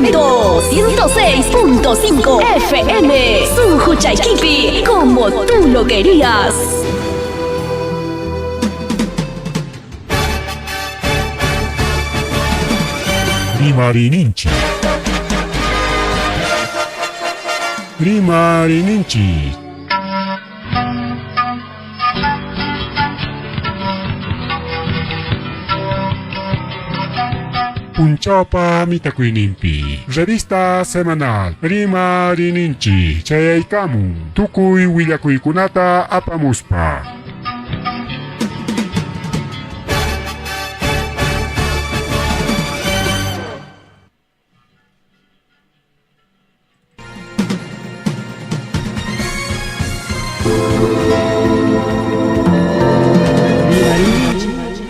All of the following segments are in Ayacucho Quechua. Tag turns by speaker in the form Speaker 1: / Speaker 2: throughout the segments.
Speaker 1: Jarivento 106.5 FM. Sunquchaykipi, como tú lo querías.
Speaker 2: Rimarininchik. Rimarininchik. Punchawpa mitakuyninpi. Revista semanal Rimarininchik chayaykamun tukuy willakuykunata apamuspa.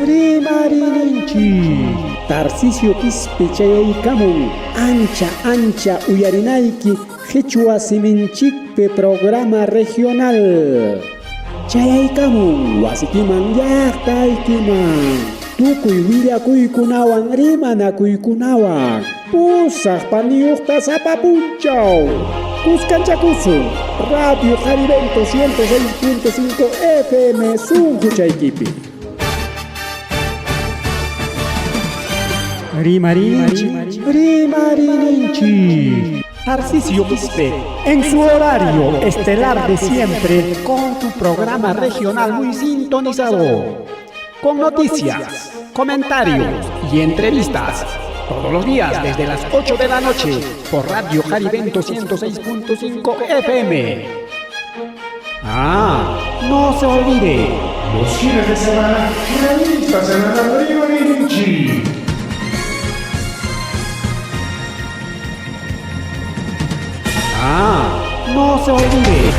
Speaker 3: Rimarininchik. Tarcisio Quispe chayaykamun ancha ancha uyarinayki Qichwa siminchikpi programa regional. Chayaykamun wasikiman llaqtaykiman. Tukuy willakuykunawan rimanakuykunawan. Pusaq paniyuqta sapa punchaw. Kuskanchakusun Radio Jarivento 106.5 FM sunquchaykipi. Rimarininchik, Rimarininchik. Tarcisio Quispe, en su horario estelar de siempre, con tu programa regional muy sintonizado. Con noticias, comentarios y entrevistas. Todos los días desde las 8 de la noche por Radio Jarivento 106.5 FM. Ah, no se olvide.
Speaker 2: Los fines de semana, revista semanal Rimarininchik.
Speaker 3: Ah, no se olvide.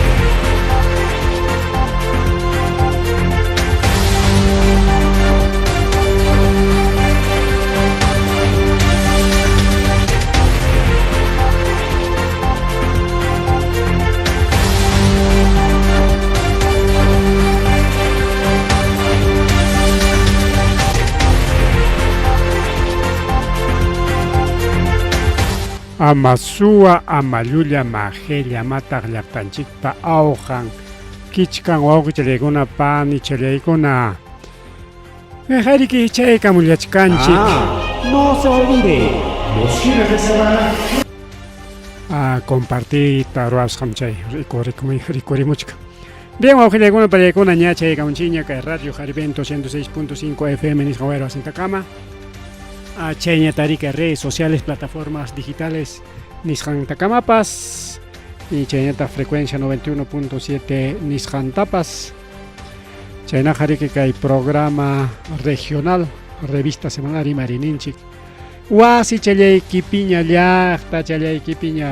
Speaker 4: Ama suwa ama llulla majella mataq llaqtanchikpa awqan kichkan wawqichallaykuna panichallaykuna. Hariki chaykamullachkanchik.
Speaker 3: Ah, no se olvide.
Speaker 2: Los fines de semana,
Speaker 4: A compartiyta ruwasqam chay rikurimuchka. Bien, wawqillaykuna panillaykuna ña chaykamunchikña kay Radio Jarivento 106.5 FM nisqa wayra wasintakama. Chayña tarika redes sociales, plataformas digitales nisqantakamapas y chaynata frecuencia 91.7 nisqantapas. Chaynaqa riki kay programa regional, revista semanal Rimarininchik. Wasi challaykipiña llaqta challaykipiña.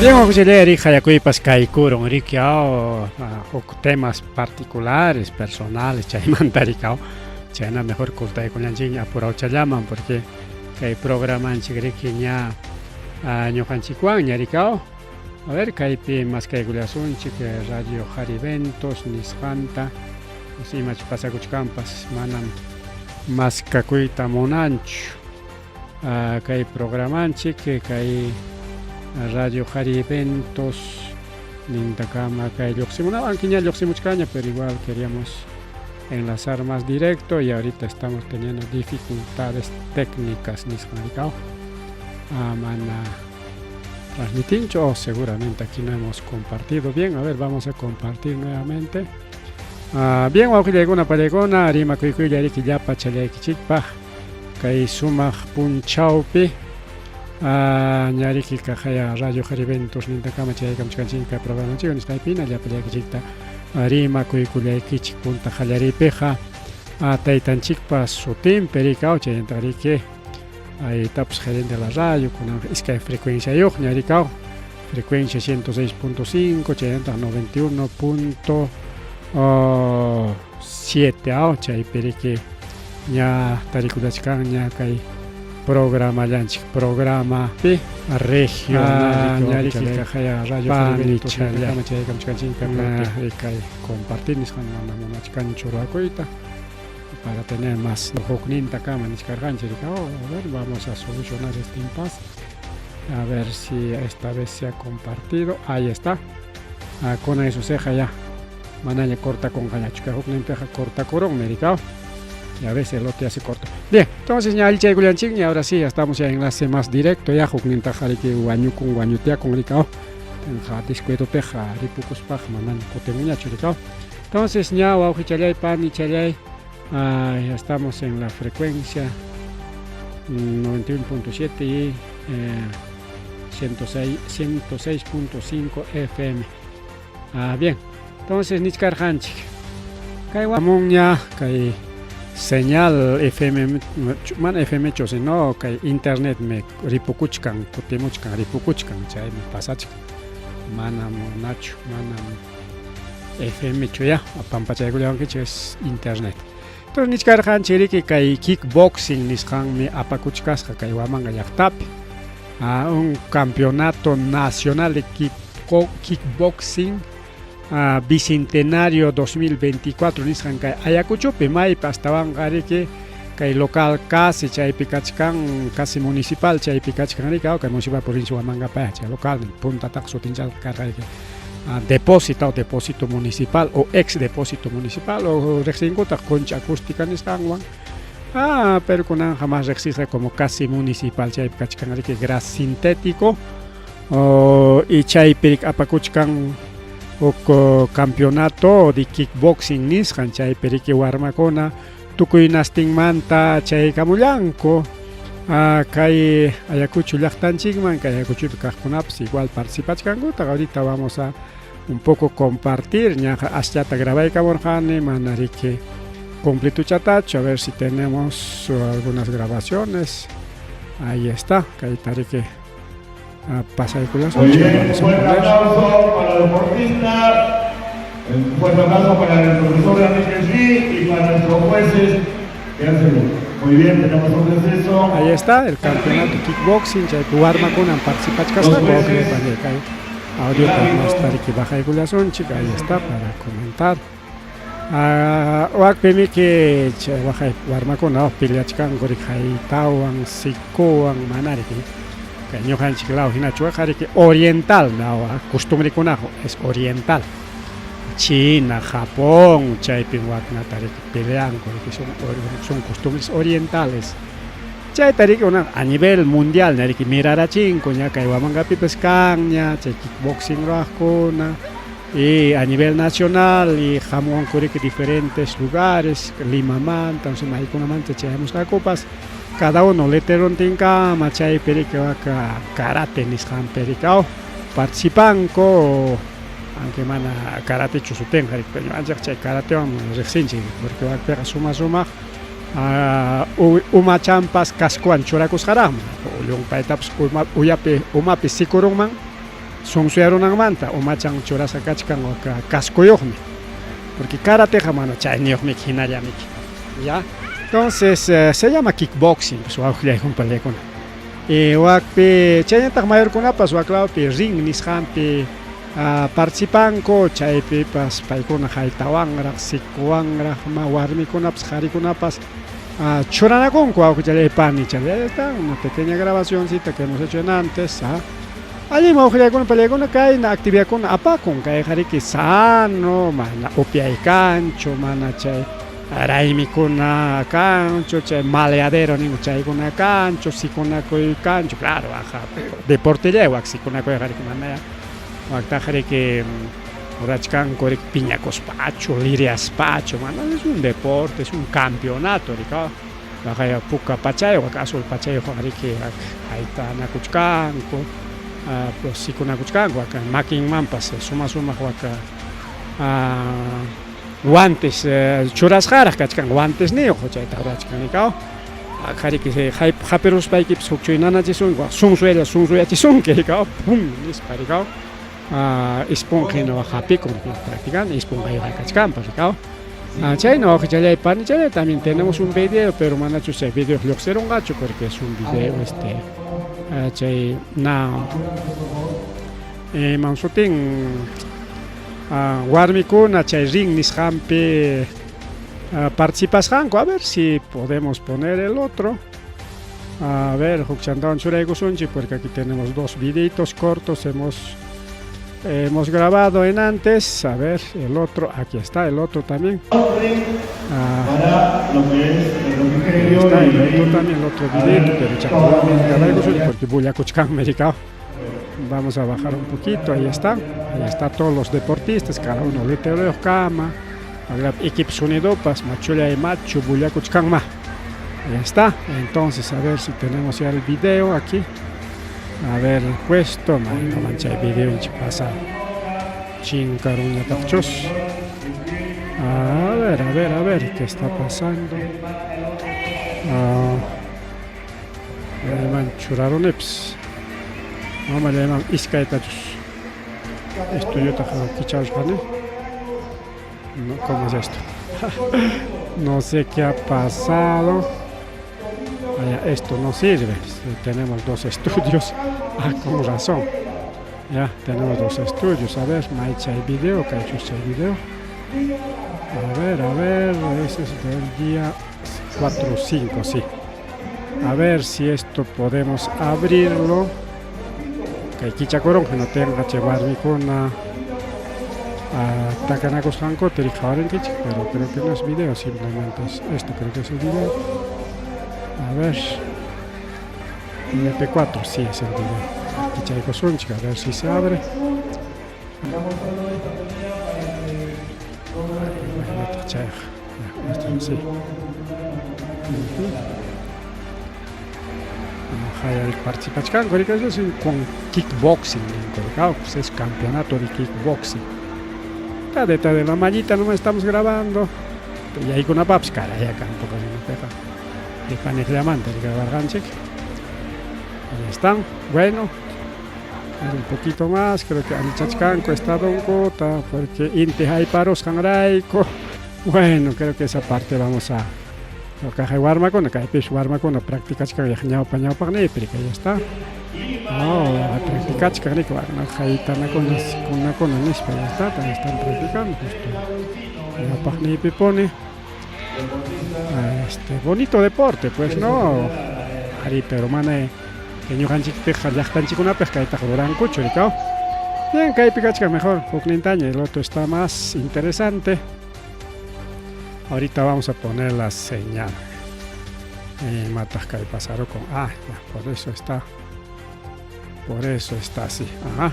Speaker 4: Bien, José Leri, Hayakuypas Kaikurun, Rikiao, huk temas particulares, personales, chaymanta rikao, chayna mejor cortaykunanchikña apurauchallaman, porque kay programanchik riki ña ñuqanchikwanña rikao. A ver, kaypi maskaykullasunchik Radio Jariventos nisqanta, imach pasakuchkanpas manam maskakuyta munanchu. Kay programanchik, kay Radio Jariventos nintakama kay lluqsimunawan ña lluqsimuchkaña, pero igual queríamos enlazar más directo y ahorita estamos teniendo dificultades técnicas nisqan rikaw mana transmitinchu o seguramente aquí no hemos compartido bien. A ver, vamos a compartir nuevamente. Bien, wawqillaykuna pallaykuna, rimakuykuylla riki llapa challaykichikpaq kay sumaq punchawpi ñariki kaqaya Radio Jariventus nintakama chayaykamuchkanchik kay programanchik nisqaypina llapallaykichikta rimakuykullaykichik punta qallariypiqa taytanchikpa sutinpi rikaw chayanta riki aytapas gerente de la radio kunanqa iskay frecuenciayuqña rikaw frecuencia 106.5 chayantaq 91.7 aw chaypi riki ña tarikullachkanña kay programallanchik programa pi regional ñariki kaqaya radio chayaykamuchkanchik kay compartir nisqan mana munachkanchu ruwakuyta para tener más huknintakama nichkarqanchik rika. A ver, vamos a solucionar este impasse, a ver si esta vez se ha compartido. Ahí está. Con eso ceja ya manaña cortakunqañachu kay hukninpiqa cortakurunmi rikaw y a veces el otro ya se corta. Bien, entonces ña allichaykullanchikña y ahora sí ya estamos ya en enlace más directo ya huknintaqa riki wañukun wañutiakun rikaw descuidopiqa ripukuspaq manaña kutimunñachu rikaw. Entonces ña wawqichallay panichallay ya estamos en la frecuencia 91.7 y 106.5 FM. Bien, entonces nichkarqanchik kay wamunña kay señal FM mana FM chu sino kay internet me ripukuchkan kutimuchkan ripukuchkan chaymi pasachkan manam nachu manam FM chu ya pampachaykullawankichik es internet. Entonces nichkarqanchik riki kay kickboxing nisqanmi apakuchkasqa kay Huamanga llaqtapi un campeonato nacional de kickboxing bicentenario 2024 nisqan kay Ayacuchopi maypi astawanqa riki kay local casi chaypi kachkan casi municipal chaypi kachkan riki kay municipal provincia Huamangapaya chay local puntataq sutinchasqa karqa riki depósito o depósito municipal o ex depósito municipal o riqsinkutaq concha acústica nisqanwan pero kunanqa más riqsisqa como casi municipal chaypi kachkan riki gras sintético y chaypi apakuchkan huk campeonato de kickboxing nisqan chaypi riki warmakuna tukuy nastinmanta chaykamullanku kay Ayacucho llaqtanchikman kay Ayacuchopi kaqkunapas igual participachkankutaq. Ahorita vamos a un poco compartir ñaqa aschata grabaykamurqani mana riki completuchatachu, a ver si tenemos algunas grabaciones. Ahí está, kayta riki pasaykullasun.
Speaker 2: Muy bien, un fuerte aplauso para los deportistas, un fuerte aplauso para el profesor Enrique G y para nuestros jueces que hacen muy bien, tenemos un receso.
Speaker 4: Ahí está el campeonato kickboxing, chaypi warmakunan participachkasqaku kay audiota masta riki bajaykullasunchik, ahí está para comentar. Wakpimiki chay waqay warmakuna peleachkanku riki haytawan sikuwan mana riki kay ñuqanchik law hinachu riki oriental costumbrekunaqa es oriental. China, Japón, chaypim waknata riki peleanku riki son costumbres orientales. Chayta riki a nivel mundial riki mirarachinku ña kay Huamangapipas kanña chay kickboxing ruwaqkuna y a nivel nacional y hamuwanku riki diferentes lugares Limamanta, maykunamanta chayamusqakupas cada uno letrerontinkama chaypi riki waka karate nisqanpi riki participanku aunque mana karatechu sutinqa riki pero ñuqanchik chay karatewan riqsinchik porque wakpiqa suma sumaq umachampas cascowan churakusqaraqmi llumpaytapas uyapi umapi sikurunman sunsuyarunanmanta umachan churasqa kachkan waka cascoyuqmi porque karateqa mana chayniyuqmiki hinallamiki ya. Entonces se llama kickboxing pues wawqillaykuna palaykuna y wakpi chaynataq mayorkunapas waklawpi ring nisqanpi participanku chaypipas paykuna haytawanraq sikuwanraq warmikunapas qharikunapas churanakunku wawqichallay panichallay. Ahí está una pequeña grabacioncita que hemos hecho en antes. Allí wawqillaykuna palaykuna kayna actividadkuna apakun kayqa riki sano mana upiay kanchu mana chay Raymikuna kanchu, chay maleadero ninku chaykuna kanchu, sikunakuy kanchu, claro, aja, deportellay wak sikunakuyqa riki manaya waktaq riki rurachkanku riki piñakuspachu, liriaspachu, mana es un deporte, es un campeonato riki, waqaya puka pachayuq, wak azul pachayuqwan riki haytanakuchkanku, sikunakuchkanku, wak makinmanpas suma sumaq wak guantes churasqaraq kachkan, guantesniyuq chayta rurachkan rikaw. Qhariki hapiruspaykipas hukchuy nanachisunki, sunsuella sunsuyachisunki rikaw, pum nispa rikaw. Esponja hina hapikun practicando, esponjayuq kachkanpas rikaw. Chayna wawqichalay panichalay también tenemos un video, pero manachus chay video lluqsirunqachu porque es un video este chay na imam sutin warmikuna chay ring nisqanpi participasqanku. A ver si podemos poner el otro. A ver, hukchantawan churaykusunchik porque aquí tenemos dos videitos cortos hemos grabado en antes. A ver, el otro, aquí está el otro también.
Speaker 2: Para lo que es el refrigerio
Speaker 4: Está el
Speaker 2: y
Speaker 4: otro también, el otro videito, pero chakuramanta porque bullakuchkanmi rikaw. Vamos a bajar un poquito, ahí está. Ahí está todos los deportistas, cada uno letrero kama. Equipos unidopas, machulla y machu, bullakuchkanma. Ahí está. Entonces, a ver si tenemos ya el video aquí. A ver, el puesto, no mancha el video, pasa. Chincaruñataqchus. A ver, a ver, a ver, ¿qué está pasando? Llaman churarunips. Mama llaman iskaytachus. Estudiotaq kicharusqani. No, ¿cómo es esto? No sé qué ha pasado. Vaya, esto no sirve. Tenemos dos estudios. Ah, con razón. Ya, tenemos dos estudios. A ver, chay video, chay video. A ver, ese es del día 4 o 5, sí. A ver si esto podemos abrirlo. Kay kichakuron no tenga che warmikuna takanakusqankuta riqhawarinkichik, pero creo que no es video, simplemente es esto, creo que es el video. A ver, MP4, sí es el video. Kichaykusunchik, a ver si se abre. Esto sí. Participachkanku con kickboxing, pues es campeonato de kickboxing. Está detrás de la mallita nomás estamos grabando. Y ahí con una paps, cara, ya campo casi no pega. De paneclamante, de grabar. Ahí están. Bueno, un poquito más, creo que Anichachkanku está doncota, porque inti hayparos hanrayku. Bueno, creo que esa parte vamos a kay warmakuna, kaypis warmakuna practicachkan ñawpa ñawpaqniypi, que ya está. No, practicachkan riki, haytanakuna, kunakuna nispa, ya está, también están practicando justo. Ñawpaqniypi pone. Bonito deporte, pues, ¿no? Ari, pero mana que ñuqanchikpiqa llaqtanchikkunapiq kaytaqa rurankuchu, rikaw. Bien, kaypi kachkan mejor, huknintaña, el otro está más interesante. Ahorita vamos a poner la señal. Mataq kay pasaron con... Ah, ya, por eso está. Por eso está así. Ajá.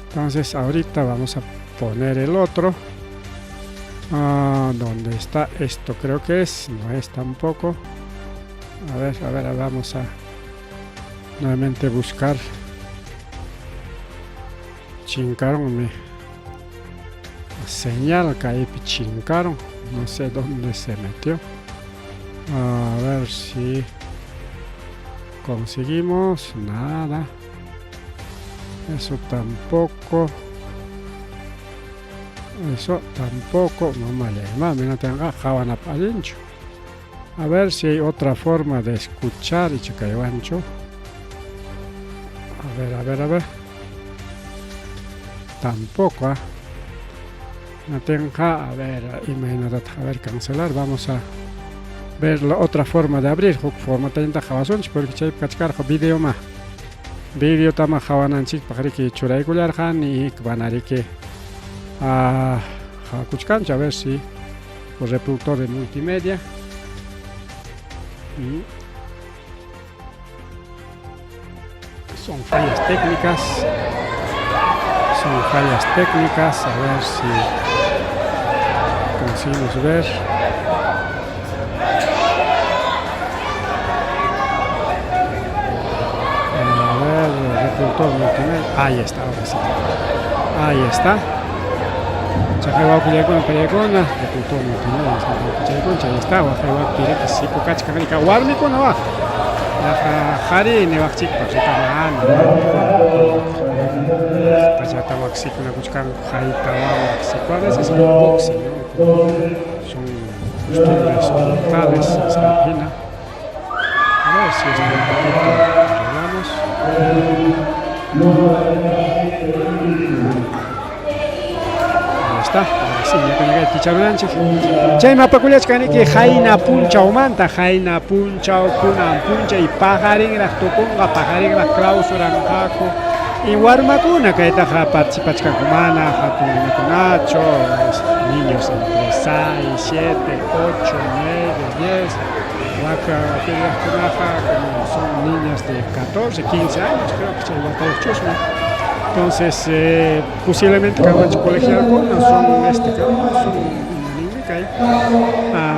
Speaker 4: Entonces ahorita vamos a poner el otro. Ah, ¿dónde está? Esto creo que es. No es tampoco. A ver, a ver, vamos a nuevamente buscar. Chincaron mi señal, kaypi chincaron. No sé dónde se metió. A ver si conseguimos. Nada. Eso tampoco. Eso tampoco. No mami, no tenga jawana palincho. A ver si hay otra forma de escuchar y chicayuancho. A ver, a ver, a ver. Tampoco, ¿ah? No tenga, a ver, imagínate, a ver, cancelar. Vamos a ver la otra forma de abrir. Huk forma tayta hawasunchik, porque chay kachkarqa video ma. Video tama hawananchikpaq riki churaykullarqani, vanariki hawakuchkanchik, a ver si O reproductor de multimedia. Son fallas técnicas. Son fallas técnicas. A ver si conseguimos ver. A ver, reproductor multimedia. Ahí está, ahora sí. Ahí está. Chaqay pariakuna, reproductor multimedia, chay está, siku kachkan rika warmikuna wa. Qhari niwaqchikpas rikamana. Pachata waqsikunakuchkanku haytawan waqsiku. A veces boxing, ¿no? Son costumbres orientales, hina. A ver si esto un poquito arreglamos. Ahí está, ahora sí, ya con el kicharunanchik. Chay mapakullachkaniki hayna punchawmanta, hayna punchaw, kunan punchay, paqarinraq tukunqa, paqarinraq clausuranqaku. Y warmakuna kaytaqa participachkanku mana hatun runakunachu, niños entre 6, 7, 8, 9, 10. Waka aquellaskunaqa como son niñas de 14, 15 años, creo que chay watayuqchusmi. Entonces, posiblemente kanmanchik colegialkuna son son kay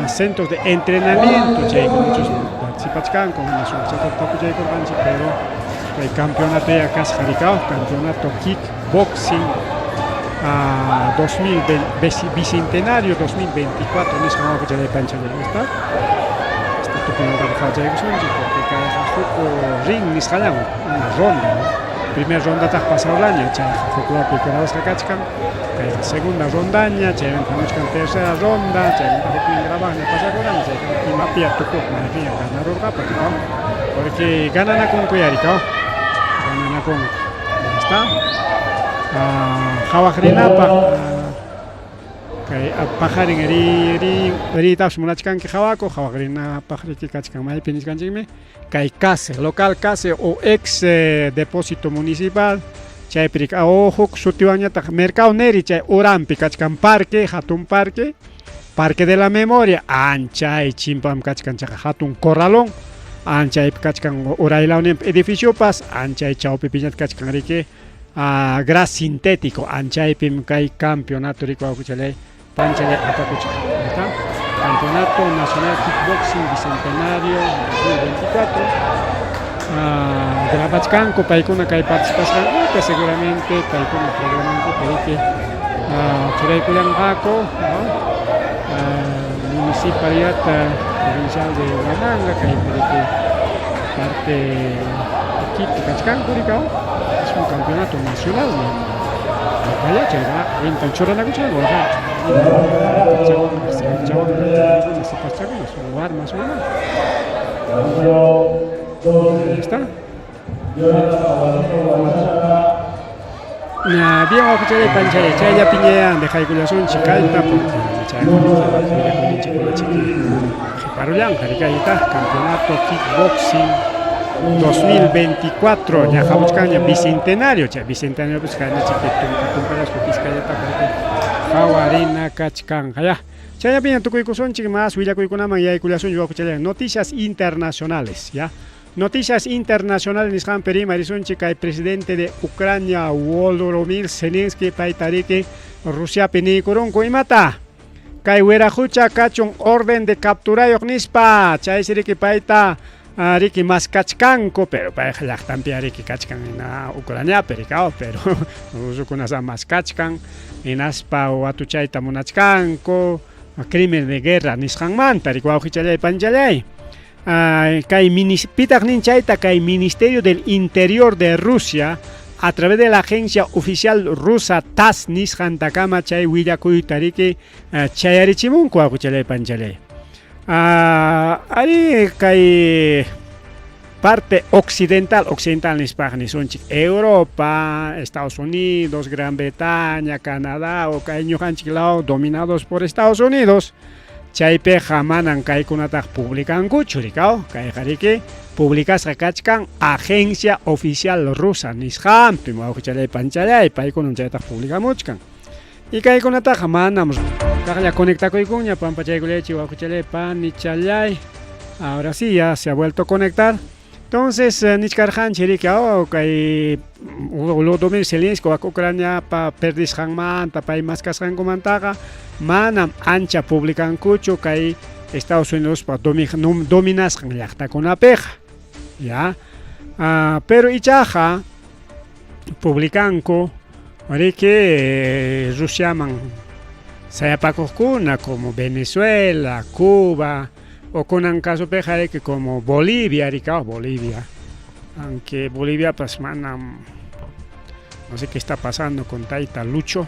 Speaker 4: centros de entrenamiento chaykunachu participachkanku, mana sumaq tapuchaykurqanchik, pero kay campeonato ya kasqa rikaw, campeonato kickboxing 2020, bicentenario 2024 nisqa wawqichalay panchalay está. Está tukunantaqa qhawachaykusunchik porque kayqa huk ring nisqallan una ronda, ¿no? Primer rondataq pasawlaña, chayqa huk lawpi grabasqa kachkan, kayqa segunda rondaña, chaymanta hamuchkan tercera ronda, chaymanta huknin grabaqña pasakurani, chayqa imapiya tukuq maypiña ganarurqapas, ¿no? Porque gananakunku rikaw, gananakunku. Ahí está. Qhawaq rinapaq kay paqarin ri riytapas munachkanki qhawakuq, qhawaq rinapaq riki kachkan maypi nisqanchikmi kay case, local case o ex depósito municipal, chaypi riki o huk sutiwanñataq Mercado Neri chay uranpi kachkan parque, hatun parque, Parque de la Memoria, anchay chimpam kachkan chayqa hatun corralón, anchaypi kachkan uraylawninpi edificiopas, anchay chawpipiñataq kachkan riki gras sintético, anchaypim kay campeonato riki wawqichalay panchalay apakuchkan. ¿Está? Campeonato Nacional Kickboxing Bicentenario 2024. Grabachkanku paykuna kay participasqankuta seguramente paykuna programankuta riki churaykullanqaku, ¿no? Municipalidad Provincial de Huamanga, kaypi riki parte Quito kachkanku rikaw, es un campeonato nacional, ¿no? Chayqa allintan churanakuchkanku sipachakuna son warmas mana. Ahí está. Bien wawqichalay panchalay chayllapiña dejaykullasunchik kayta porque willakuyninchikkuna qhiparullanqa rikayta campeonato kickboxing 2024 ña hamuchkanña bicentenario, chay bicentenario pues kayna chiki tumpa tumpallaspa piskallataqa qhawarina kachkanqa ya. Chayllapiña tukuykusunchik más willakuykunaman yaykullasunchik wawqichalay noticias internacionales, ya. Noticias internacionales nisqanpi rimarisunchik kay presidente de Ucrania Volodymyr Zelensky payta riki Rusiapi niykurunku imata kay wiraqucha kachun orden de capturayuq nispa chaysi riki payta riki maskachkanku pero payqa llaqtanpi riki kachkan hina Ucraniapi rikaw pero rusukunas maskachkan hinaspa watuchayta munachkanku crimen de guerra nisqanmanta riki wawqichalay panchalay. Kay pitaq nin chayta kay Ministerio del Interior de Rusia a través de la agencia oficial rusa TASS nisqantakama chay willakuyta riki chayarichimunku wawqichalay panchalay. Ari kay parte occidental, occidental nispaq nisunchik Europa, Estados Unidos, Gran Bretaña, Canadá o kay ñuqanchik law dominados por Estados Unidos, chaypiqa manan kaykunataqa publicankuchu rikaw, kayqa riki publicasqa kachkan agencia oficial rusa nisqanpi wawqichalay panchalay paykunam chaytaqa publicamuchkan. Y kaykunataqa manam kaqlla conectakuykunña pampachaykullaychik wawqichalay panichalay. Ahora sí ya se ha vuelto a conectar. Entonces nichkarqanchik riki oh, kay Volodymyr Zelensky wak Ucraniapa perdisqanmanta pay maskasqankumantaqa manam ancha publicankuchu kay Estados Unidospa dominasqan llaqtakunapiqa. Ya. Pero ichaqa publicanku riki Rusiaman sayapakuqkuna como Venezuela, Cuba, o kunan casopiqa riki como Bolivia, riki Bolivia. Aunque Bolivia pues manam no sé qué está pasando con Taita Lucho.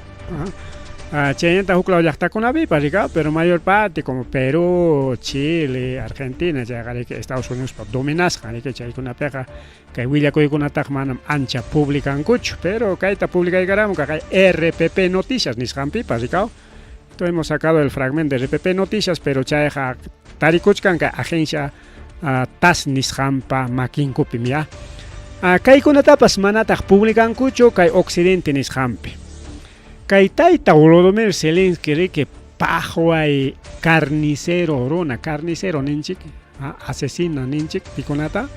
Speaker 4: Chaynata huk law llaqtakunapipas rika, pero mayor parte como Perú, Chile, Argentina, chayqa riki Estados Unidospa dominasqan riki chaykunapiqa kay willakuykunataqa manam ancha publicankuchu, pero kayta publicaykaramun kay RPP Noticias nisqanpipas rikaw. Entonces hemos sacado el fragmento de RPP Noticias, pero chayqa tarikuchkan kay agencia TASS nisqanpa makinkupim ya. Kaykunatapas manataq publicankuchu kay Occidente nisqanpi. Kay tayta Volodymyr Zelensky riki paqway carnicero runa, carnicero ninchik, asesino ninchik pikunata,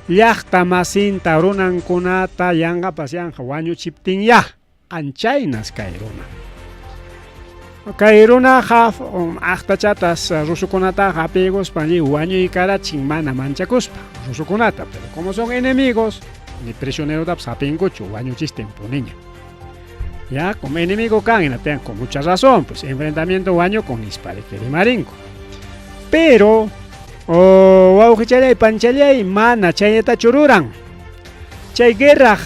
Speaker 4: llaqta masinta runankunata yanqapas yanqa wañuchiptin ya, anchaynas kay runa. Kay runaqa aqtachatas rusukunataqa hapiykuspan lliw wañuykarachin mana manchakuspa rusukunata, pero como son enemigos, ni prisionerotapas hapinkuchu, wañuchistin puniña. Ya, como enemigo kan, hinaptin con mucha razón, pues enfrentamiento wañukun nispa riki rimarinku. Pero wawqichalay panchalay mana chayllatachu ruran. Chay guerra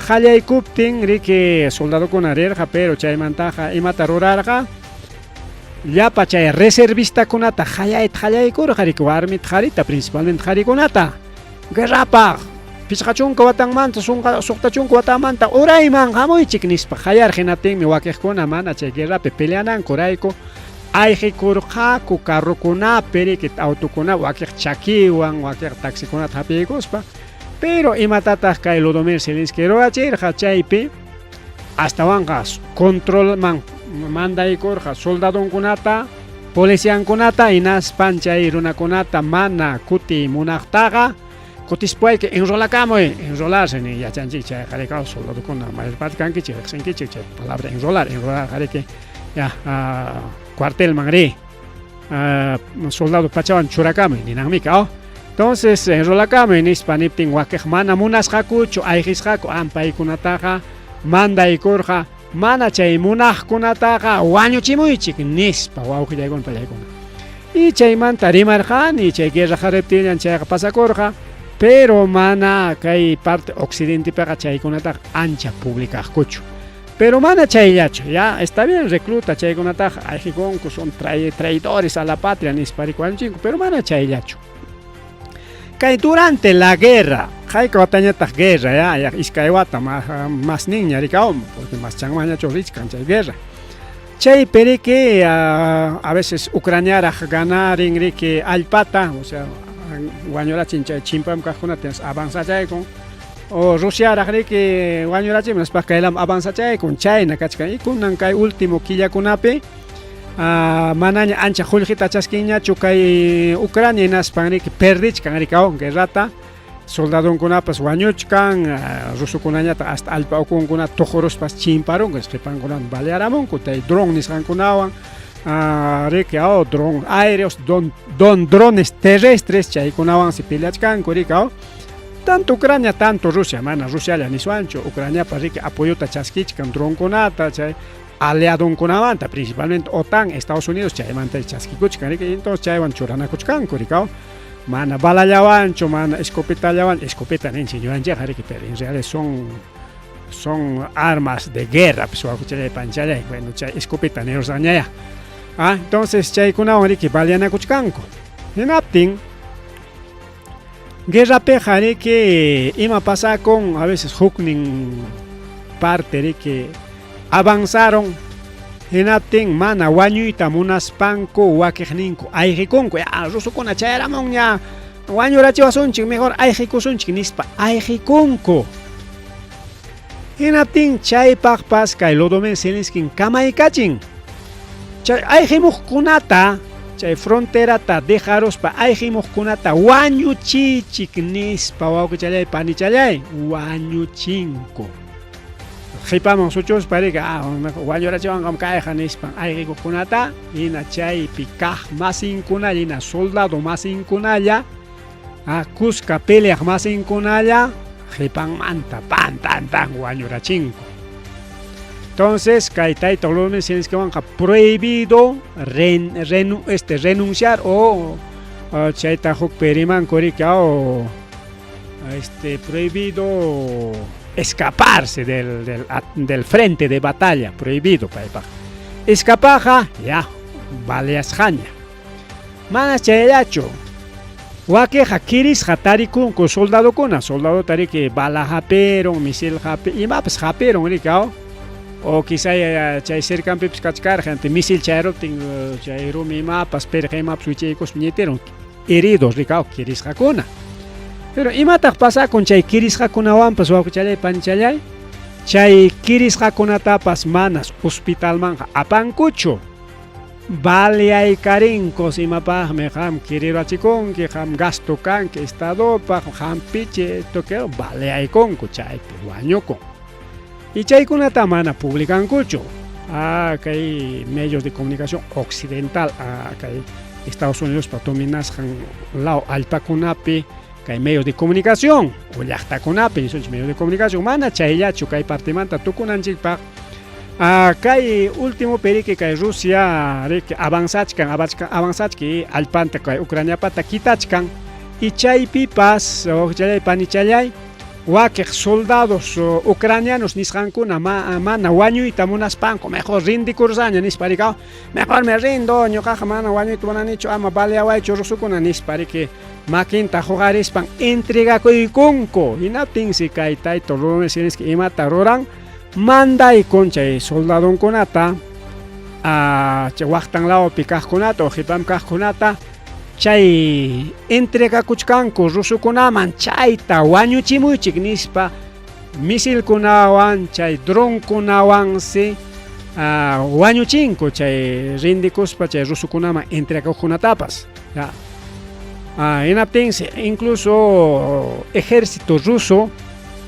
Speaker 4: qallaykuptin riki soldadokuna rirqa, pero chaymantaqa imata rurarqa? Llapa chay reservistakunata qallayta qallaykurqa riki warmita qharita, principalmente qharikunata. Guerrapaq 50 watanmanta 60 watanmanta urayman hamuychik nispa qallarqa, hinaptinmi wakiqkuna mana chay guerrapi peleanankurayku ayqikurqaku carrokunapi riki autukuna wakiq chakiwan, wakiq taxikunata hapiykuspa. Pero imatataq kay Volodymyr Zelensky rurachirqa chaypi astawanqa controlman mandaykurqa soldadonkunata, policiankunata hinaspan chay runakunata mana kuti munaqtaqa kutispayki enrolakamuy, enrolarse ni yachanchik chayqa rikaw soldadokuna mayor parte kankichik riqsinkichik chay palabra enrolar, enrolar riki ya cuartelman ri soldado pachawan churakamuy ninanmika oh. Entonces enrolakamuy nispa niptin wakiq mana munasqakuchu ayqisqaku paykunataqa mandaykurqa mana chay munaqkunataqa wañuchimuychik nispa wawqillaykuna pallaykuna. Y chaymanta rimarqani chay guerra hariptinñan chayqa pasakurqa, pero mana kay parte occidentepiqa chaykunataqa ancha publicaqkuchu. Pero mana chayllachu, ya está bien recluta chaykunataqa ayqikunku son traidores a la patria nispa rikuanchinku, pero mana chayllachu. Kay durante la guerra, hayka watañataq guerra ya, ya iskay wata mas ninña rikawm, porque mas chanmañachu richkan chay guerra. Chaypi riki a veces Ucraniaraq ganarin riki allpata, o sea, wañurachin chay chimpam kaqkunata avanzachaykun, o Rusiaraq riki wañurachin nispa kaylam avanzachaykun, chayna kachkan. Y kunan kay último killakunapi manaña ancha qullqita chaskinñachu kay Ucrania hinaspan riki perdichkan rikaw guerrata, soldadonkunapas wañuchkan, rusukunañataq hasta allpa ukunkunata tuquruspas chimparunku, qhipankunata balearamunku, tay dron nisqankunawan, riki dron aéreos, drones terrestres chaykunawansi peleachkanku rikaw. Tanto Ucrania, tanto Rusia, mana Rusialla niswanchu, Ucraniapas riki apoyota chaskichkan dronkunata, chay aliadonkunamanta, principalmente OTAN, Estados Unidos, chaymanta chaskikuchkan riki, entonces chaywan churanakuchkanku rikaw. Mana balallawanchu, mana escopetallawan, escopeta ninchik ñuqanchikqa riki, pero en realidad son armas de guerra, pues wawqichalay panchalay, bueno, chay escopeta nirusqañaya. Entonces chaykunawan riki baleanakuchkanku. Hinaptin guerrapiqa riki ima pasakun, a veces huknin parte riki avanzaron, hinaptin mana wañuyta munaspanku wakiqninku ayqikunku, ya rusukuna chayaramunña wañurachiwasunchik, mejor ayqikusunchik nispa ayqikunku. Hinaptin chaypaqpas kay Lodomir Zelenskin kamaykachin. Chay ayqimuqkunata, chay fronterata dejaruspa ayqimuqkunata wañuchiychik nispa wawqichallay panichallay wañuchinku. Qhipaman suchuspa rika ah, wañurachiwanqam kayqa nispan ayqikuqkunata hina chaypi kaq masinkunalla hina soldado masinkunalla ah, kuska peleaq masinkunalla qhipanmanta pan tan tan wañurachinku. Entonces, kay tayta Volodymyr Zelenskywanqa prohibido ren, renu, este, renunciar o chayta huk perimanku rika o este, prohibido escaparse del, del, del frente de batalla, prohibido paypaq. Escapaqa ya baleasqaña. Manas chayllachu. Wakiqa kirisqa tarikunku soldadokuna, soldadota riki bala hapirun, misil hapi, imapas hapirun riki aw. O quizá chay cercanpipas kachkarqa, ante misil chayruptin chay rumi imapas, pirqa imapas wichiykuspa ñitirun, heridos riki aw, kirisqakuna. Pero imataq pasakun chay kirisqakunawanpas wawqichalay panichalay? Chay kirisqakunatapas manas hospitalmanqa apankuchu. Baleaykarinkus imapaqmi qam kirirachikunki, qam gasto kanki estadopaq, hampichi esto que baleaykunku chaypi wañukun. Y chaykunata mana publicankuchu. Ah, kay medios de comunicación occidental, ah, kay Estados Unidospa dominasqan law allpakunapi kay medios de comunicación o llaqtakunapi nisunchik medios de comunicación mana chayllachu kay partemanta tukunanchikpaq. Ah, kay último periki kay Rusia riki avanzachkan avanzachki allpanta kay Ucraniapata kitachkan y chaypipas wawqichalay panichalay wakiq soldados ucranianos nisqankuna mana wañuyta munaspanku mejor rindikursaña nispa rika mejor me rindo ñuqaqa mana wañuyta munanichu ama baleawaychu rusukuna nispa riki makinta huqarispan entregakuykunku. Hinaptinsi kay tayto Volodymyr Zelensky imata ruran? Mandaykun chay soldadonkunata, chay waqtan lawpi kaqkunata o qhipanpi kaqkunata chay entregakuchkanku rusukunaman chayta wañuchimuychik nispa misilkunawan chay dronkunawansi wañuchinku chay rindikuspa chay rusukunaman entregakuqkunatapas. Ya. Hinaptinsi incluso ejército ruso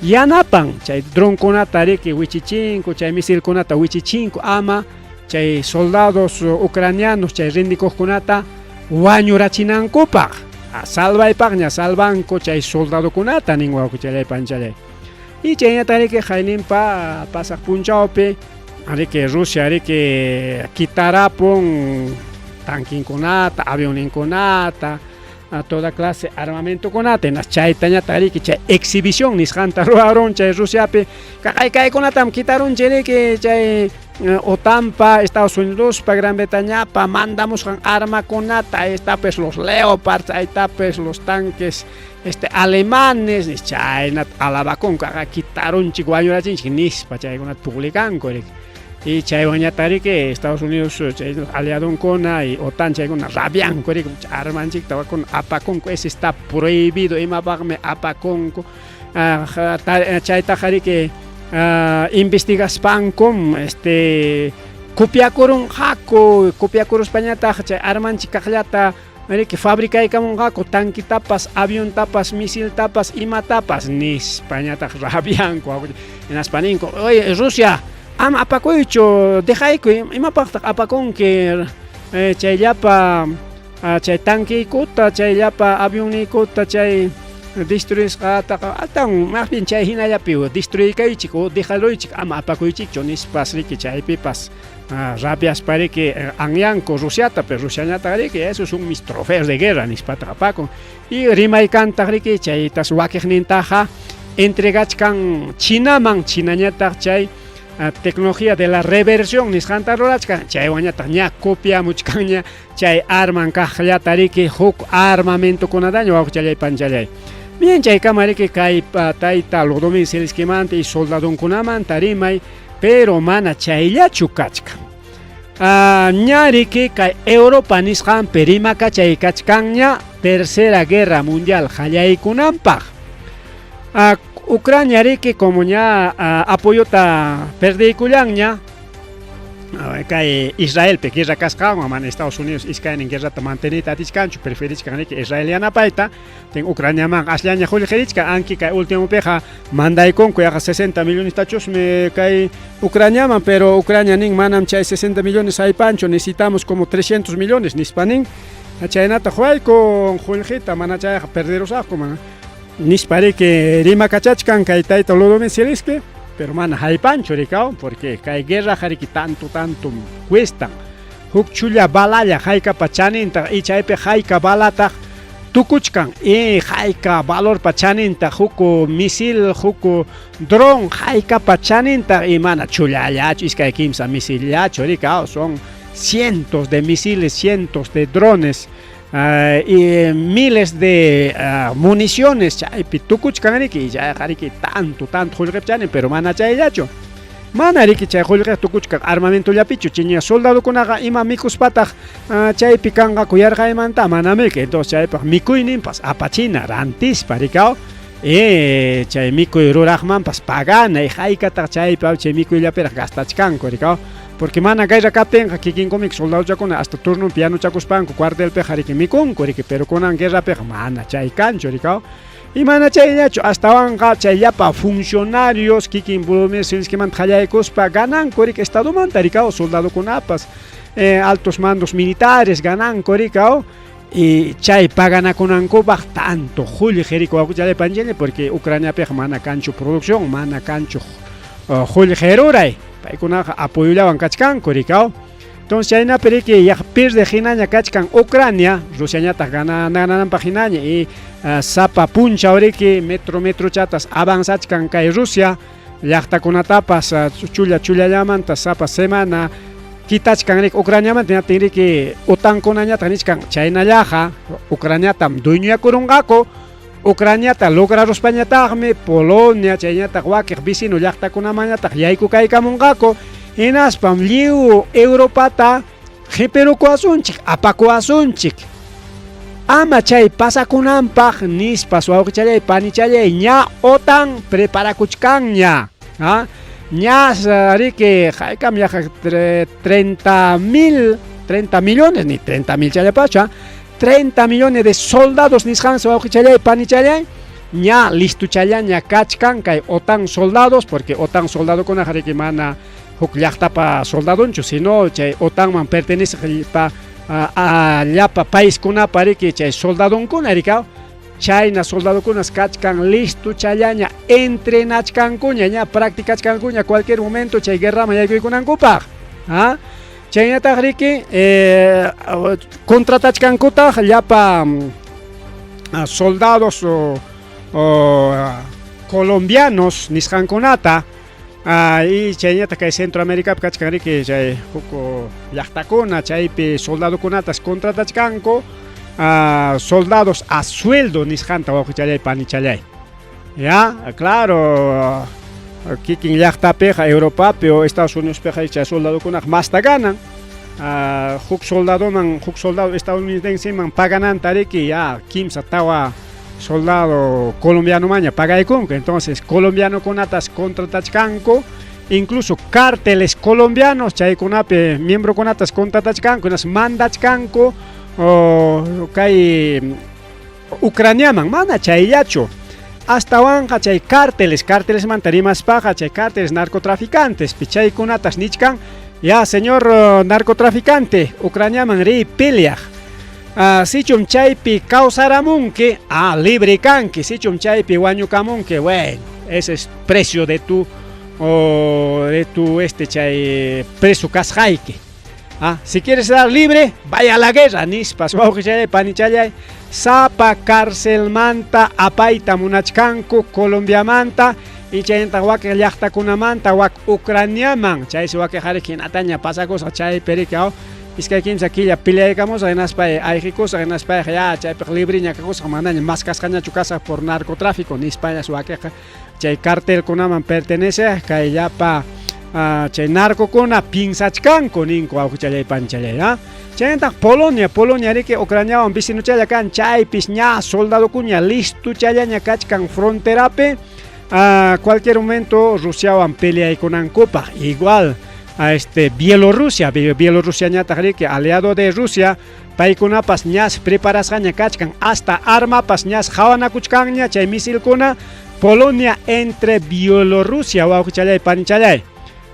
Speaker 4: yanapan chay dronkunata riki wichichinku, chay misilkunata wichichinku ama chay soldados ucranianos chay rindikuqkunata wañurachinankupaq. Salvaypaqña salvanku chay soldadokunata nin wawqichalay panchalay. Y chayñata riki qayninpa pasaq punchawpi riki Rusia riki kitarapun tanquinkunata, avionninkunata, toda clase armamentokunata, hinas chaytañataq riki chay exhibición nisqanta ruwarun chay Rusiapi, kaqay kaykunatam kitarunchik riki chay OTANpa, Estados Unidospa, Gran Bretañapa mandamusqan armakunata, ahí está pues los Leopards, ahí está pues los tanques alemanes, chaynata alabakunku, aqa kitarunchik wañurachinchik nispa chaykunata publicanku riki. Y chaywanñataq riki Estados Unidos chay aliadonkuna y OTAN chaykuna rabianku riki armanchikta wakuna apakunku, ese está prohibido, imapaqmi apakunku. Chaytaqa riki investigaspankum copiakurunqaku, copiakuruspañataq chay armanchik kaqllata riki fabricaykamunqaku tanquitapas, aviontapas, misiltapas, imatapas nispañataq rabianku. Hinaspa ninku, oye Rusia, ama apakuychu, dejaykuy, imapaqtaq apakunki chayllapa chay tanqueykuta, chayllapa avionniykuta, chay destruisqataqa atan más bien chay hinallapi destruykaychik o dejaruychik ama apakuychikchu nispas riki chaypipas rabiaspa riki anyanku Rusiata, pero Rusiañataq riki esos son mis trofeos de guerra nispataq apakun. Y rimaykantaq riki chaytas wakiqnintaqa entregachkan Chinaman, Chinañataq chay tecnología de la reversión nisqanta rurachkan, chaywanñataq ña copiamuchkanña chay arman kaqllata riki huk armamentokunataña wawqichalay panchalay. Bien, chaykama riki kay tayta Volodymyr Zelenskyimanta y soldadonkunamanta rimay, pero mana chayllachu kachkan. Ña riki kay Europa nisqanpi rimakachay kachkanña Tercera Guerra Mundial qallaykunanpaq. Ucrania riki como ña apoyota perdiykullanña kay Israelpi guerra kasqanwan mana Estados Unidos iskaynin guerrata manteniyta atichkanchu, preferichkan riki Israel yanapayta, tin Ucraniaman asllaña qullqirichkan, anki kay ultimopiqa mandaykunku yaqa 60 millonestachusmi kay Ucraniaman, pero Ucrania nin manam chay 60 millones aypanchu, necesitamos como 300 millones nispa nin, chaynata quwaykun qullqita mana chayqa perderusaqku mana nispa riki rimakachachkan kay tayta Volodymyr Zelensky, pero mana haypanchu rikaw, porque kay guerraqa riki tanto tanto cuestan, huk chulla balalla haykapa chanintaq y chaypi hayka balataq tukuchkan y hayka valorpa chanintaq huk misil, huk dron haykapa chanintaq y mana chullallachu iskay kimsa misillachu rikaw, son cientos de misiles, cientos de drones y miles de municiones chaypi tukuchkan riki, chayqa riki tanto tanto qullqip chanin, pero mana chayllachu, mana riki chay qullqi tukuchkan armamentollapichu, chiña soldadokunaqa ima mikuspataq chaypi kanqaku yarqaymanta mana miki, entonces chaypaq mikuyninpas apachina rantispa rikaw, chay mikuy ruraqmanpas pagana y haykataq chaypi chay mikuyllapiraq gastachkanku rikaw, porque mana guerra kaptinqa kikinkumik soldadochakuna hasta turno pianuchakuspanku cuartelpiqa riki mikunku riki, pero kunan guerrapiqa mana chay kanchu rikaw, y mana chayllachu astawanqa chay llapa funcionarios kikin Volodymyr Zelenskymanta qallaykuspa gananku riki estadomanta rikaw, soldadokunapas altos mandos militares gananku rikaw, y chay paganakunankupaq tanto qullqi riki wawqichalay panichalay, porque Ucraniapiqa mana kanchu producción, mana kanchu qullqi ruray, paykunaqa apoyollawan kachkanku rikaw. Entonces chaynapi riki yaqa pierde hinaña kachkan Ucrania, Rusiañataq ganananpaq hinaña y sapa punchaw riki metro metrochatas avanzachkan kay Rusia llaqtakunatapas chulla chullallamanta sapa semana kitachkan riki Ucraniamanta, hinaptin riki OTANkunañataq nichkan chaynallaqa Ucraniatam dueñoyakurunqaku, Ucraniata lograruspañataqmi Polonia chayñataq wakiq vecino llaqtakunamanñataq yaykukaykamunqaku, hinaspam lliw Europata qipirukuwasunchik, apakuwasunchik, ama chay pasakunanpaq nispas wawqichalay panichalay ña OTAN preparakuchkanña, ña riki haykam yaqa 30 millones, ni 30 mil challapachu, 30 millones de soldados nisqansi wawqichalay panichalay ña listuchallaña kachkan kay OTAN soldados, porque OTAN soldadokunaqa riki mana huk llaqtapa soldadonchu, sino chay OTANman pertenece pa llapa paiskunapa riki chay soldadonkuna rikaw, chayna soldadokunas kachkan listuchallaña entrenachkankuña, ña practicachkankuña cualquier momento chay guerraman yaykuykunankupaq, chaynataq riki contratachkankutaq llapa soldados o colombianos nisqankunata, y chaynataq kay Centroaméricapi kachkan riki chay huk llaqtakuna chaypi soldadokunatas contratachkanku, soldados a sueldo nisqanta wawqichalay panichalay, ya claro kikin llaqtapiqa Europapi o Estados Uniospiqa chay soldadokunaqa masta ganan, huk soldadoman huk soldado estadounidenseman pagananta riki ya kimsa tawa soldado colombianomaña pagaykunku, entonces colombianokunatas contratachkanku, incluso cárteles colombianos chaykunapi miembrokunatas contratachkanku, hinas mandachkanku kay Ucraniaman, mana chayllachu, astawanqa chay cárteles, cártelesmanta rimaspaqa chay cárteles narcotraficantes chaykunatas nichkan, ya señor narcotraficante Ucraniaman riy peleaq, sichum chaypi kawsaramunki, libre kanki, sichum chaypi wañukamunki, bueno, ese es precio de tu chay preso kasqayki. Si quieres estar libre, vaya a la guerra, nispas wawqichalay panichalay, sapa carcelmanta apayta munachkanku Colombiamanta y chaynataq wakin llaqtakunamanta wak Ucraniaman, chaysi wakin qhari hinataña pasakusqa chaypi riki iskay kimsa killa peleaykamusaq hinaspa ayqikusaq hinaspa ya chaypiqa libreña kakusaq manaña mas kasqañachu kasaq por narcotráfico nispañas wakiqa chay cartelkunaman pertenece kay llapa chay narcokuna pinsachkanku ninku wawqichalay panichalay, chaynataq Polonia, Polonia riki Ucraniawan vecinochalla kan chaypis ña soldadokuña listuchallaña kachkan fronterapi. A cualquier momento Rusiawan peleaykunankupaq igual a este Bielorrusia, Bielorrusiañataq riki aliado de Rusia, paykunapas ñas preparasqaña kachkan, hasta armapas ñas qhawanakuchkanña chay misilkuna Polonia entre Bielorrusia, wawqichallay panichallay.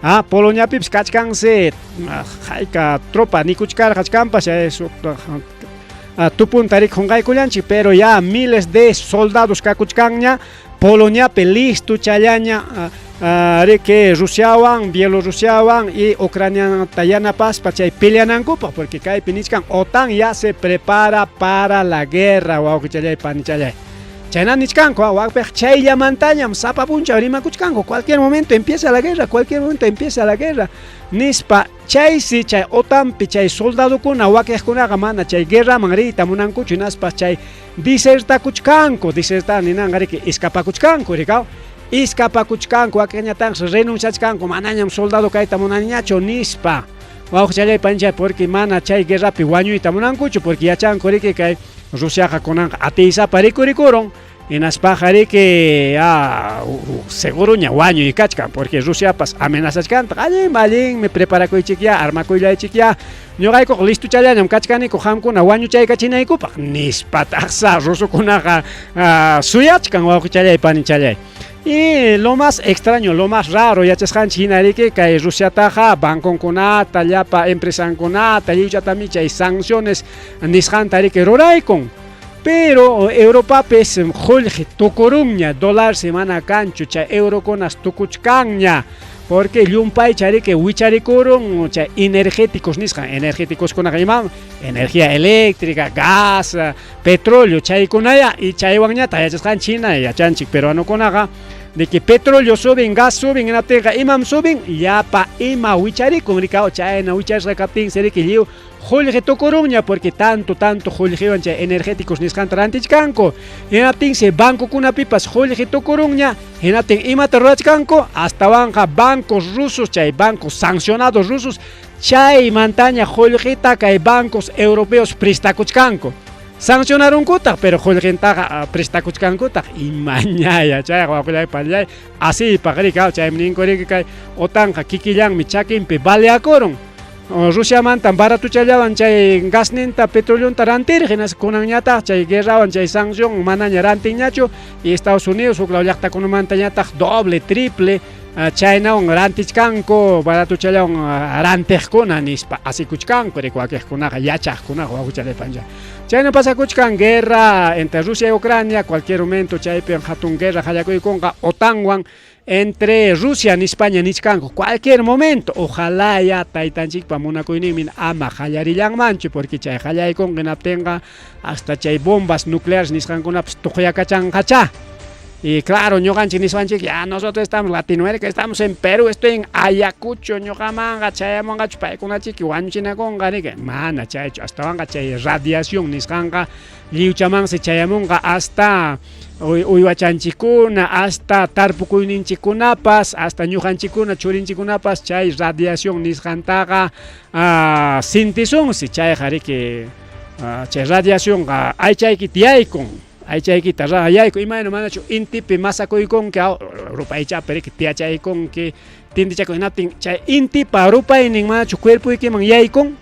Speaker 4: Ah, Poloniapipis kachkansi hayka tropa nikuchkarqachkanpas tupunta riki qunqaykullanchik, pero ya miles de soldados kakuchkanña Poloniapi listo challaña riki Rusiawan, Bielorrusiawan y Ucraniata yanapaspa chay peleanankupaq, porque kaypi nichkan OTAN ya se prepara para la guerra, wawqichallay panichallay. Chayna nichkanku, wakpiq chayllamantañam sapa punchaw rimakuchkanku, cualquier momento empieza la guerra, cualquier momento empieza la guerra, nispa. Chaysi chay OTANpi chay soldadokuna wakiqkunaqa mana chay guerraman riyta munankuchu, hinaspa chay disertakuchkanku, disertar ninanqa riki escapakuchkanku, rikaw, escapakuchkanku, wakiqñataqsi renunciachkanku, manañam soldado kayta munaniñachu nispa. Wawqichallay panichay, porque mana chay guerrapi wañuyta munankuchu, porque yachanku riki kay Rusiaqa kunanqa atiysapa rikurikurun, hinaspaqa riki seguroña wañuy kachkan, porque Rusiapas amenazachkantaq, allinmi, allinmi, preparakuychikyá, armakuylaychikyá, ñuqaykuqa listochallañam kachkaniku qamkuna wañuchaykachinaykupaq, nispataqsa rusokunaqa suyachkan, wawqichallay panichallay. Y lo más extraño, lo más raro, yachasqanchik hina riki kay Rusiataqa banconkunata, llapa empresankunata, lliwchatami chay sanciones nisqanta riki ruraykun. Pero Europapis qullqi tukurunña, dólar mana kanchu, chay eurokunas tukuchkanña, porque llumpaycha riki wicharikurun chay energéticos nisqan, energéticoskunaqa imam, energía eléctrica, gas, petróleo, chaykunaya, y chaywanñataq yachasqanchik hina yachanchik peruanokunaqa de que petróleo suben, gas suben, hinaptinqa imam suben, llapa ima wicharikun, rikaw, chayna wicharisqa kaptinsi riki lliw qullqi tukurunña, porque tanto, tanto qullqiwan chay energéticos nisqanta rantichkanku, hinaptinsi bancokunapipas qullqi tukurunña, hinaptin imata rurachkanku, astawanqa bancos rusos, chay bancos sancionados rusos, chaymantaña qullqita kay bancos europeos prestakuchkanku. Sancionarunkutaq, pero qullqintaqa prestakuchkankutaq, imañaya chayqa wawqillay panillay, asiypaq riki, chaymi ninku riki kay OTANqa kikillanmi chakinpi baleakurun. Rusiamantan baratuchallawan chay gasninta, petroleonta rantirqa, hinaspa kunanñataq chay guerrawan chay sanción manaña rantinñachu, y Estados Unidos huk law llaqtakunamantañataq doble, triple chaynawan rantichkanku, baratuchallawan rantiqkuna nispa asikuchkanku riki wakiqkunaqa, yachaqkunaqa, wawqichallay panillay. Chayna pasakuchkan guerra entre Rusia y Ucrania, cualquier momento chaypi hatun guerra qallakuykunqa OTANwan entre Rusia nispaña nichkanku, cualquier momento, ojalá ya taytanchikpa munakuyninmi ama qallarillanmanchu, porque chay qallaykunqa hinaptinqa hasta chay bombas nucleares nisqankunapas tuqyakachanqachá. Y claro, ñuqanchik nispanchik, ya nosotros estamos Latinoamérica, estamos en Perú, estoy en Ayacucho, ñuqamanqa chayamunqachu paykunachiki wañuchinakunqa riki, mana chaychu, astawanqa chay radiación nisqanqa lliwchamansi chayamunqa hasta uywachanchikkuna, hasta tarpukuyninchikkunapas, hasta ñuqanchikkuna, churinchikkunapas chay radiación nisqantaqa sintisunsi, chayqa riki chay radiacionqa aychaykita yaykun, aychaykita yaykun, imayna manachu intipi masakuykunki, rupaychapi riki tiyachaykunki, tintichakun, hinaptin chay intipa rupaynin manachu cuerpoykiman yaykun,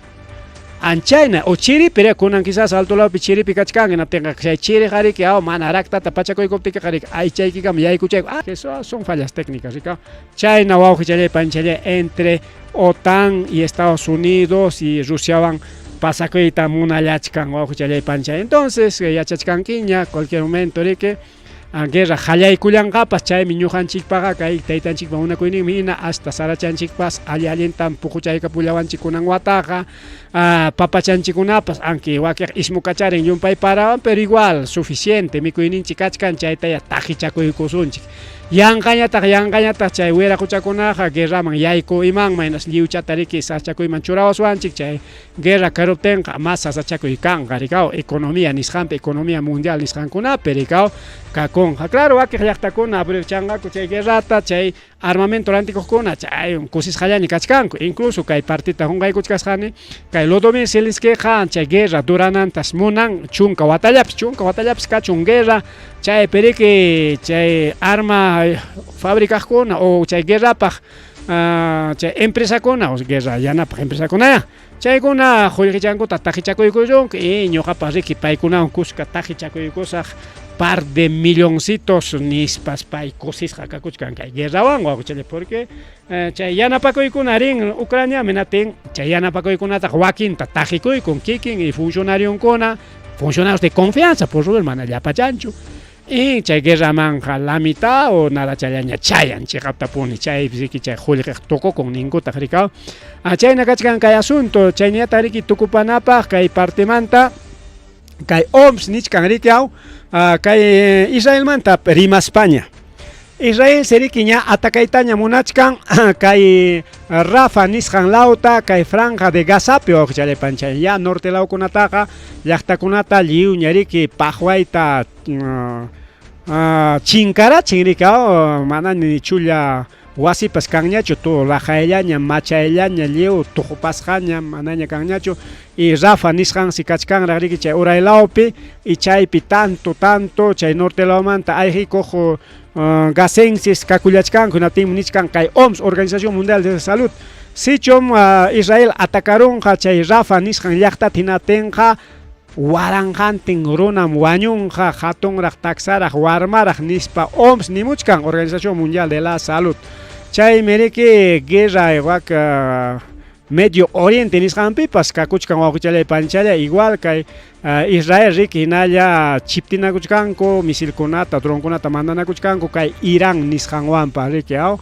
Speaker 4: anchayna, o chiripi riki, kunan quizás alto lawpi chiripi kachkan, hinaptinqa chay chiriqa riki mana raktata pachakuykuptikiqa riki aychaykikama yaykuchayku, eso son fallas técnicas, rika, chayna wawqichallay panchallay entre OTAN y Estados Unidos y Rusiawan pasakuyta munallachkan, wawqichallay panchay. Entonces yachachkankiña cualquier momento riki guerra qallaykullanqapas, chaymi ñuqanchikpaqa kay taytanchikpa munakuyninmi hina hasta sarachanchikpas alli allintam puquchaykapullawanchik kunan wataqa, papachanchikkunapas, aunque wakiq ismukacharin llumpay parawan, pero igual suficiente mikuyninchik kachkan, chaytaya taqichakuykusunchik. Yanqañataq, yanqañataq chay wiraquchakunaqa guerraman yayku imanman, hinas lliwchata riki sasachakuyman churawaswanchik, chay guerra karuptinqa mas sasachakuy kanqa, rikaw, economía nisqanpi, economía mundial nisqankunapi, rikaw, kakunqa. Claro, wakiq llaqtakuna aprovechanqaku chay guerrata, chay armamento rantikuqkuna, chay kusisqallaña kachkanku, incluso kay partita qunqaykuchkasqani, kay Volodymyr Zelenskyqa chay guerra duranantas munan 10 watallapis, 10 watallapis kachun guerra, chaypi riki chay arma Fabricaqkuna o chay guerrapaq chay empresakuna o guerra yanapaq empresakunaya chaykuna qullqichankuta taqichakuykullunku y ñuqapaq riki paykunawan kuska taqichakuykusaq par de milloncitos nispas pay kusisqa kakuchkan kay guerrawan wawqichallay porque chay yanapakuykuna rin Ucraniaman hinaptin chay yanapakuykunataq wakinta taqikuykun kikin y funcionarionkuna funcionarios de confianza por rural mana llapachanchu y chay guerramanqa la mitad o nada chayllaña chayan chiqaptapuni chaypi riki chay qullqiq tukukun ninkutaq rikaw chayna kachkan kay asunto chayñataq riki tukupanapaq kay partemanta kay OMS nichkan riki aw kay Israelmanta rimaspaña Israel seriki ña atakaytaña munachkan kay Rafa nisqan lawta kay franja de Gazapi wawqichalay panchay ya norte lawkunataqa llaqtakunata lliwña riki paqwayta chinkarachin riki mana ni chulla wasipas kanñachu todo laqayllaña machayllaña lliw tuqupasqaña manaña kanñachu y Rafa nisqansi kachkanraq riki chay uray lawpi y chaypi tanto tanto chay norte lawmanta ayqikuq gazenses kakullachkanku hinaptinmi nichkan kay OMS Organización Mundial de la Salud sichum Israel atacarunqa chay Rafa nisqan llaqtata hinaptinqa waranqantin runam wañunqa hatunraq taksaraq warmaraq nispa OMS nimuchkan Organización Mundial de la Salud chaymi riki guerra wak Medio Oriente nisqanpipas kakuchkan wawqichalay panichalay igual kay Israel riki hinalla chiptinakuchkanku misilkunata dronkunata mandanakuchkanku kay Irán nisqanwanpas riki aw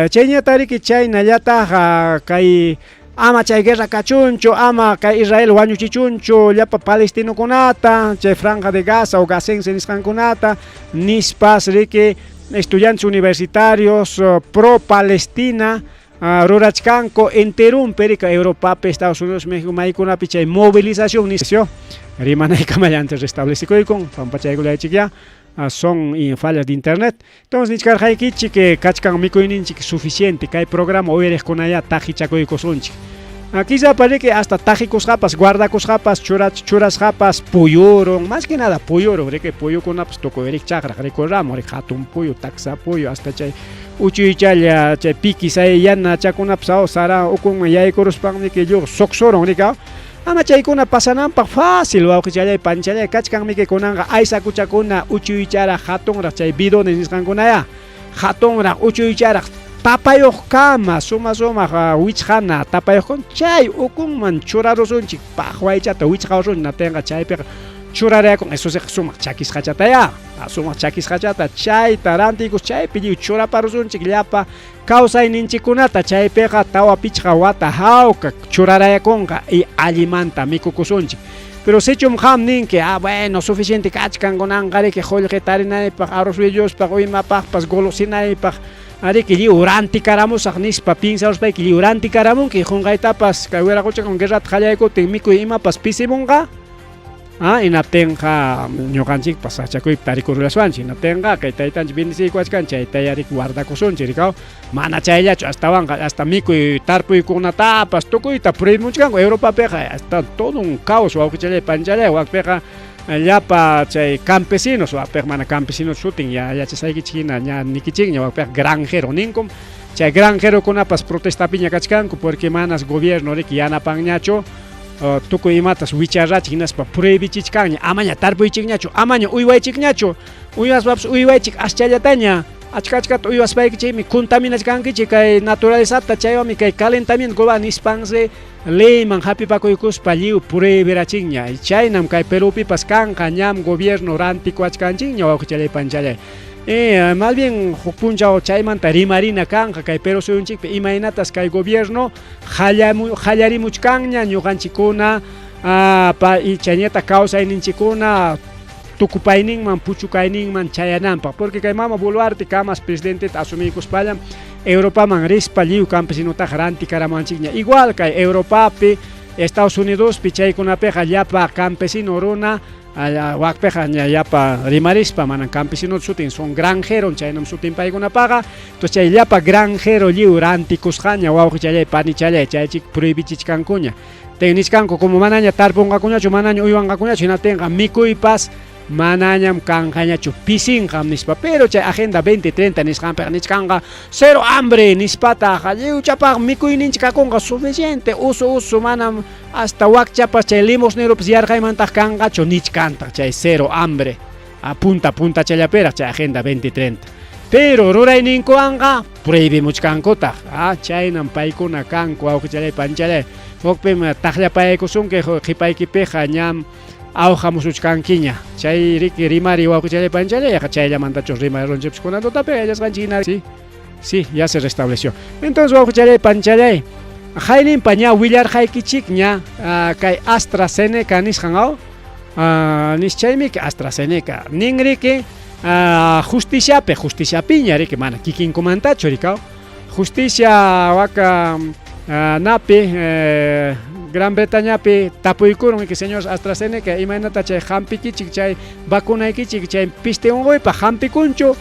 Speaker 4: chayñataq riki chaynallataq kay ama chay guerra kachunchu ama kay Israel wañuchichunchu llapa palestinokunata chay franja de Gaza o gazense nisqankunata nispas riki estudiantes universitarios pro Palestina rurachkanku enterunpi riki Europapi Estados Unidos México maykunapi chay movilización nisyo rimanaykamalla antes restablecikuykun pampachaykullaychikyá son fallas de internet entonces nichkarqaykichik kachkan mikuyninchik suficiente kay programa uyariqkunaya taqichakuykusunchik quizá riki hasta taqikusqapas guardakusqapas churasqapas puyurun más que nada puyurun riki puyukunapas tukuy rikchaqraq rikurramun riki hatun puyu taksa puyu hasta chay uchuychalla chay pikisay yanachakunapas aw sara ukunman yaykuruspanmi lliw suqsurun riki ama chaykuna pasananpaq fácil wawqichallay panichalay kachkanmiki kunanqa aysakuchakuna uchuycharaq hatunraq chay bidones nisqankunaya hatunraq uchuycharaq tapayuqkama suma sumaq wichqana tapayuqkuna chay ukunman churarusunchik paqwaychata wichqarusunchik natinqa chaypiqa churarayakun eso siqa sumaq chakisqachataya sumaq chakisqachata chayta rantiykus chaypi lliw churaparusunchik llapa kawsayninchikkunata chaypiqa 4 5 wata hawka churarayakunqa y allimanta mikukusunchik pero sichum qam ninki bueno suficiente kachkan kunanqa riki qullqi tarinaypaq arroz willuspaq uymapaqpas golosinaypaq ariki lliw rantikaramusaq nispa piensaruspayki lliw rantikaramunki qunqaytapas kay wiraquchakun guerrata qallaykutin mikuy imapas pisimunqa hinaptinqa ñuqanchikpas sachakuypi tarikurullaswanchik hinaptinqa kay taytanchik bendeciykuwachkan chaytaya riki guardakusunchik rikaw mana chayllachu astawanqa hasta mikuy tarpuykunatapas tukuyta prohibimuchkanku Europapiqa hasta todo un caos wawqichallay panichalay wakpiqa llapa chay campesinos wakpiqa mana campesinos sutin ya yachasaykichik hina ña nikichikña wakpiqa granjero ninkum chay granjerokunapas protestapiña kachkanku porque manas gobierno riki yanapanñachu tukuy imatas wicharrachik hinaspa prohibichichkanña amaña tarpuychikñachu amaña uywaychikñachu uywaspapas uywaychik aschallataña achka achkata uywaspaykichikmi contaminachkankichik kay naturalezata chaywanmi kay calentamiento global nispansi leyman hap'ipakuykuspa lliw prohibirachinña chaynam kay Perupipas kanqa ñam gobierno rantikuwachkanchikña wawqichalay panichalay más bien huk punchaw chaymanta rimarina kanqa kay Perú suyunchikpi imaynatas kay gobierno qallarimuchkanña ñuqanchikkuna chaynata kawsayninchikkuna tukupayninman puchukayninman chayananpaq porque kay mama Boluarte kamas presidenteta asumiykuspallam Europaman rispa lliw campesinutaqa rantikaramuwanchikña igual kay Europapi Estados Unidospi chaykunapiqa llapa campesino runa wakpiqa ña llapa rimarispa manan campesino sutin son granjero chaynam sutin paykunapaqa entonces chay llapa granjero lliw rantikusqaña wawqichallay panichalay chaychik prohibichichkankuña nichkanku como manaña tarpunqakuñachu manaña uywanqakuñachu hinaptinqa mikuypas Manañam kanqañachu, pisinqam nispa. Pero chay Agenda 2030 nisqanpiqa nichkanqa cero hambre nispataq lliwchapaq mikuyninchik kakunqa suficiente, usu usu manam hasta wakchapas chay limosneropas yarqaymantaq kanqachu nichkantaq chay cero hambre. A punta puntachallapiraq chay Agenda 2030. Pero rurayninkuwanqa prohibimuchkankutaq. Ah, chaynam paykuna kanku wawqichalay panchalay. Hukpim taqllapayaykusunki qhipaykipiqa ñam awqamusuchkankiña. Chay riki rimari wawqichalay panchalay yaqa chayllamantachu rimarunchikpas kunan tutapiqa yachasqanchik hina. Sí, sí, ya se restableció. Entonces wawqichalay panchalay, hayninpa ña willarqaykichikña kay AstraZeneca nisqan aw nischaymi AstraZeneca nin riki justiciapi, justiciapiña riki mana kikinkumantachu riki aw. Justicia waka napi Gran Bretañapi tapuykurun que señor AstraZeneca imaynata chay hampikichik chay vacunaykichik chay piste unquypaq hampikunchu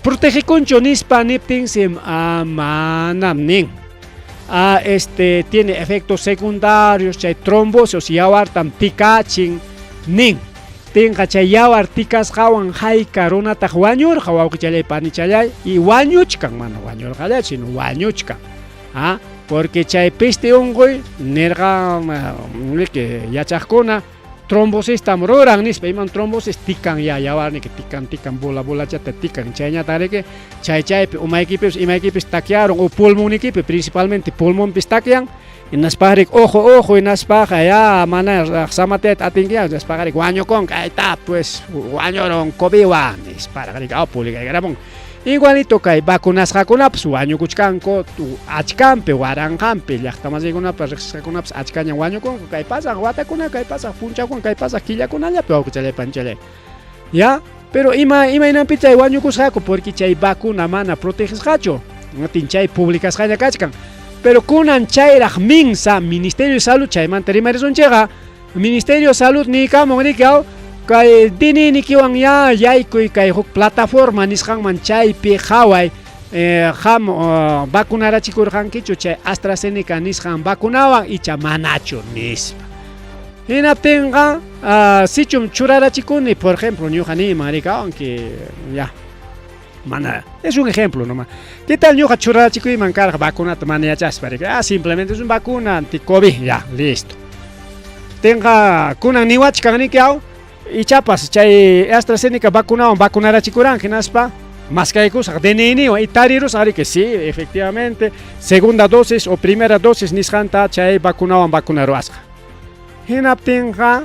Speaker 4: protegikunchu nispa niptinsi manam nin. Este tiene efectos secundarios chay trombosis yawartam tikachin nin. Tinqa chay yawar tikasqawan hayka runataq wañurqa wawqichalay panichalay y wañuchkan mana wañurqallachu sino wañuchkan. Ah, porque chay peste unquy nirqa yachaqkuna trombosistam ruran nispa iman trombosis tikan ya yawarniki tikan tikan bola bolachata tikan chayñataq riki chay chaypi umaykipis imaykipis takyarun o pulmonnikipi principalmente pulmonpis takyan hinaspa ojo ojo hinaspaqa ya mana samatayta atinkiña hinaspaqa wañukunqa ahí está pues wañurun covidwan nisparaq riki aw publicaykaramun igualito kay vacunasqakunapas wañukuchkanku achkanpi waranqanpi llaqtamasiykunapas riqsisqakunapas achkaña wañukunku kay pasaq watakuna kay pasaq punchawkuna kay pasaq killakunallapi wawqichalay panchalay ya pero ima imaynanpi chay wañukusqaku porque chay vacuna mana protegesqachu natin chay publicasqaña kachkan pero kunan chayraq minsa Ministerio de Salud chaymanta rimarisunchikqa Ministerio de Salud niykamun riki aw kay DNInikiwan ya yaykuy kay huk plataforma nisqanman chaypi qhaway qam vacunarachikurqankichu chay AstraZeneca nisqan vacunawan icha manachu nispa. Hinaptinqa sichum churarachikuni por ejemplo ñuqa niyman riki aunque ya mana es un ejemplo nomás. ¿Qué tal ñuqa churarachikuyman karqa vacunata mana yachaspa riki? Ah, simplemente es una vacuna anti-COVID, ya, listo. Tinqa kunan niwachkan riki aw ichapas chay AstraZeneca vacunawan vacunarachikuranki hinaspa maskaykusaq DNIniwan y tarirusaq riki sí, efectivamente, segunda dosis o primera dosis nisqanta chay vacunawan vacunaruwasqa. Hinaptinqa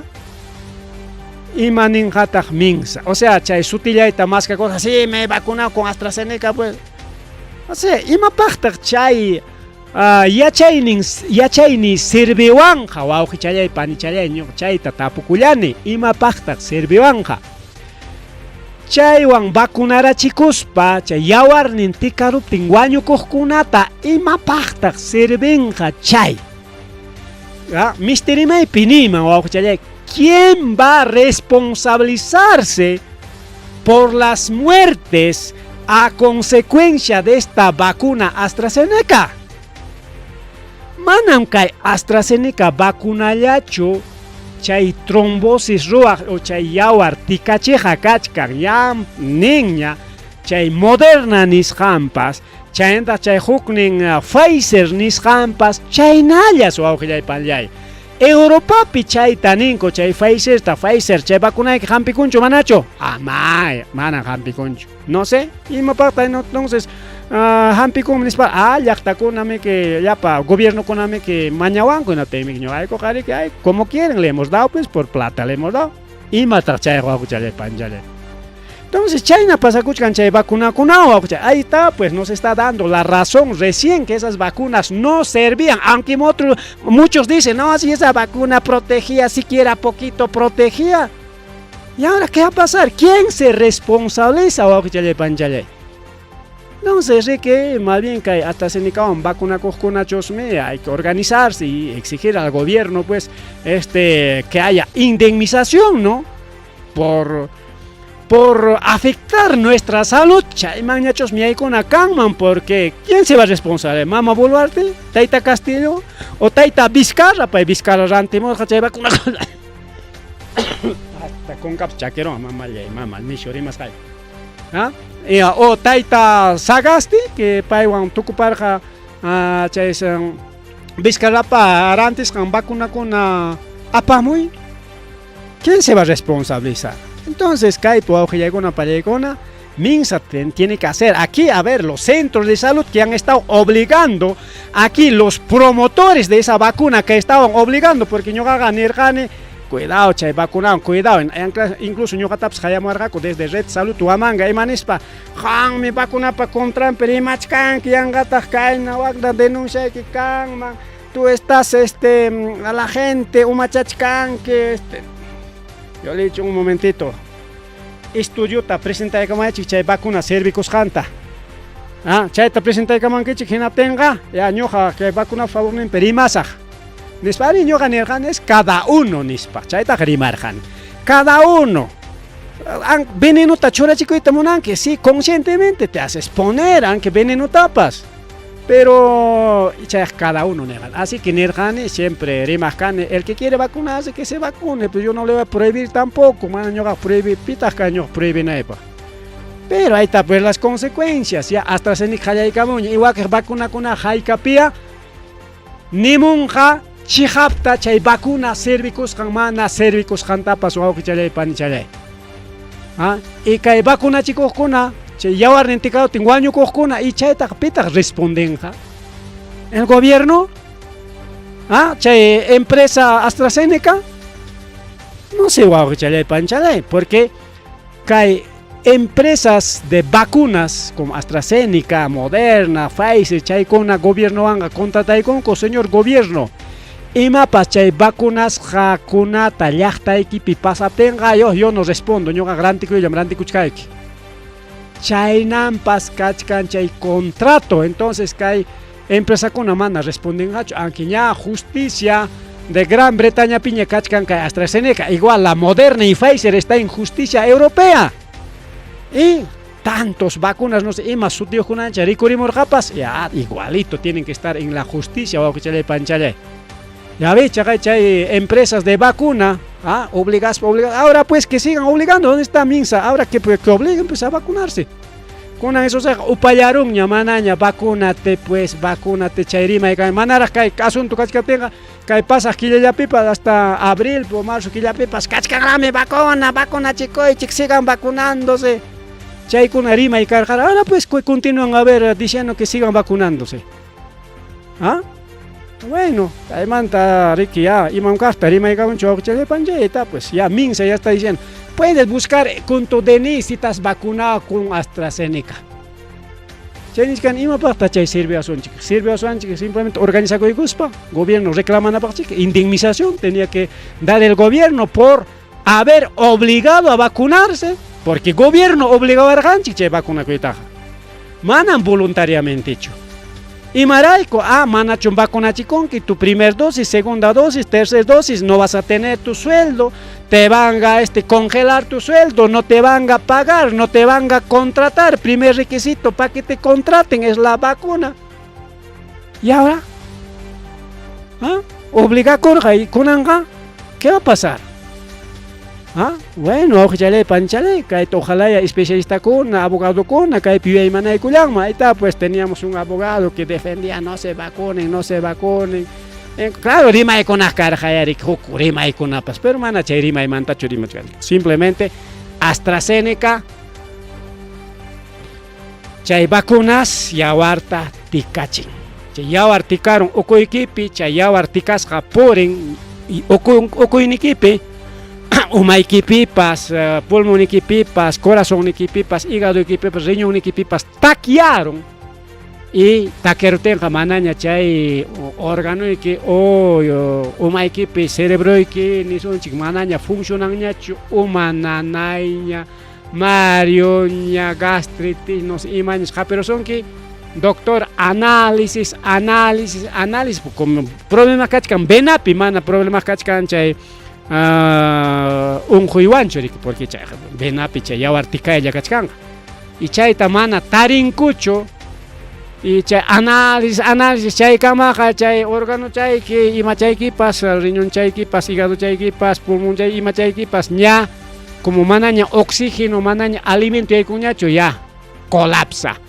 Speaker 4: ima ninqataq minsa, o sea, chay sutillayta maskakusaq, sí, me he vacunado con AstraZeneca pues. O sea, imapaqtaq chay yachaynin yachayniy sirviwanqa wawqichalay panichalay ñuqa chayta tapukullani imapaqtaq sirviwanqa chaywan vacunarachikuspa chay yawarnin tikaruptin wañukuqkunata imapaqtaq sirvinqa chay mistirimaypi niyman wawqichalay ¿quién va a responsabilizarse por las muertes a consecuencia de esta vacuna AstraZeneca? Manam kay AstraZeneca vacunallachu chay trombosis ruwaq o chay yawar tikachiqa kachkan ya ninña chay Moderna nisqanpas chaynataq chay huknin Pfizer nisqanpas chaynallas wawqillay panllay. Europapi chayta ninku chay Pfizerta Pfizer chay vacunayki hampikunchu manachu? Ah, mana hampikunchu. No sé, imapaqta entonces hampikunmi nispa ah llaqtakunami que llapa gobiernokunami que mañawanku hinaptinmi ñuqaykuqa riki ay como quieren le hemos dado pues por plata le hemos dado. Imataq chayqa wawqichalay panchalay. Entonces chayna pasakuchkan chay vacunakunawan wawqichay. Ahí está, pues nos está dando la razón recién que esas vacunas no servían, aunque otros, muchos dicen, no, si esa vacuna protegía, siquiera poquito protegía. ¿Y ahora qué va a pasar? ¿Quién se responsabiliza, wawqichalay panchalay? Entonces, que más bien que AstraZeneca vacunakuqkunachusmi hay que organizarse y exigir al gobierno, pues, que haya indemnización, ¿no? Por afectar nuestra salud. Chaymanñachusmi yaykuna kanman, porque ¿quién se va a responsable? ¿Mama Boluarte? ¿Taita Castillo? ¿O Taita Vizcarra? Pay Vizcarra rantimurqa chay vacuna. Hasta kunkapas chakirun mamallay mama nishu rimasqay. ¿Ah? Ya, o tayta Sagasti que paywan tukuparqa chay Vizcarrapa rantisqan vacunakuna apamuy. ¿Quién se va a responsabilizar? Entonces, kaypi wawqillaykuna pallaykuna, Minsa tiene que hacer aquí, a ver, los centros de salud que han estado obligando, aquí los promotores de esa vacuna que estaban obligando, porque ñuqaqa nirqani, cuidado chay vacunawan, cuidado, incluso ñuqatapas qayamuwarqaku desde Red Salud Huamanga, ima nispa, qammi vacunapa contranpi rimachkanki, yanqataq kayna wakna denunciayki kanman, tú estás a la gente umachachkanki, Yo le he dicho un momentito, estudiota presentaykamaychik chay vacuna servikusqanta. Ah, chayta presentaykamankichik hinaptinqa, ya ñuqa kay vacuna favorninpi rimasaq. Nispa ari ñuqa nirqani es cada uno nispa, chaytaqa rimarqani. Cada uno. Venenota churachikuyta munanki, sí, conscientemente te haces poner, aunque venenotapas. Pero chayqa cada uno nirqani. Así que nirqani, siempre rimaq kani, el que quiere vacunarse, que se vacune, pues yo no le voy a prohibir tampoco, mana ñuqa prohibir, pitaq kani ñuqa prohibinaypaq. Pero ahí está pues las consecuencias, ya AstraZeneca qallaykamunña, y wakiq vacunakuna haykapia nimunqa chiqapta chay vacuna servikusqan mana servikusqantapas wawqichalay panichalay. ¿Ah? Y kay vacunachikuqkuna chay yawarnin tikawtin wañukuqkuna y chaytaqa pitaq respondenqa? ¿El gobierno? ¿Ah? Chay empresa AstraZeneca? No sé, wawqichalay panichalay, porque kay empresas de vacunas como AstraZeneca, Moderna, Pfizer, chaykuna gobiernowanqa contrataykunku, señor gobierno, imapas chay vacunasqakunata llaqtaykipi pasaptinqa, yo no respondo, ñuqa rantikuyllam rantikuchkayki. Chaynampas kachkan chay contrato, entonces kay empresakuna mana respondenqachu, aunque ña justicia de Gran Bretaña piña kachkan kay AstraZeneca, igual la Moderna y Pfizer está en justicia europea. Y tantos vacunas, no sé, ima sutiyuqkunancha rikurimurqapas, ya igualito tienen que estar en la justicia, wawqichalay panchalay. Ya ve, chaqay chay empresas de vacuna, ah, obligas, obligas, ahora pues que sigan obligando, ¿dónde está Minsa? Ahora que obliguen pues a vacunarse. Kunan eso upallarunña manaña, vacúnate pues, vacúnate chay rimay kay manaraq kay asunto kachkaptinqa, kay pasaq killallapipas hasta abril o marzo killapipas kachkanraqmi vacuna, vacunachikuychik, sigan vacunándose. Chaykuna rimay karqa, ahora pues continúan a ver diciendo que sigan vacunándose. ¿Ah? Bueno, chaymanta riki ya imam kaqta rimaykamunchu wawqichalay panchayta, pues ya Minsa ya está diciendo, puedes buscar con tu DNI si estás vacunado con AstraZeneca. Chay nichkan imapaqta chay sirviwasunchik, sirviwasunchik simplemente organizakuykuspa, gobierno reclamanapaqchik, indemnización tenía que dar el gobierno por haber obligado a vacunarse, porque gobierno obligado a chay vacunakuytaqa. Manam voluntariamente hecho. Imarayku, manachum vacunachikunki tu primer dosis, segunda dosis, tercera dosis, no vas a tener tu sueldo, te van a congelar tu sueldo, no te van a pagar, no te van a contratar. Primer requisito para que te contraten es la vacuna. ¿Y ahora? ¿Ah? Obliga y kunanqa, ¿qué va a pasar? ¿Ah? Bueno, ojale, panchale, kay ojalá ya especialista kuna, abogado kuna, kay yuyaymanaykullanman. Ahí está, pues teníamos un abogado que defendía no se vacunen, no se vacunen. Claro, rimaykuna karqa yarik, huk rimaykunapas, pero mana chay rimaymantachu rimachkan. Simplemente AstraZeneca chay vacunas yawarta tikachin. Chay yawar tikarun ukuykipi, chay yawar tikasqa purin y ukuynikipi, umaykipipas, pulmonikipipas, corazonnikipipas, hígadoykipipas, riñonnikipipas takyarun. Y takerutinqa manaña chay órganoyki o umaykipi, cerebroyki nisunchik manaña funcionanñachu, uma nanayña, marioña, gastritis, no sé, imañas hapirusunki. Doctor, análisis, análisis, análisis, como problema kachkan venapi, mana problema kachkan chay unquywanchu riki, porque chay venapi chay yawar tikaylla kachkanqa. Y chayta mana tarinkuchu. Y chay análisis, análisis chaykamaqa chay organochayki, imachaykipas, riñonchaykipas, hígadochaykipas, pulmonchay, imachaykipas ña como manaña oxígeno, manaña alimento yaykunñachu, ya colapsa.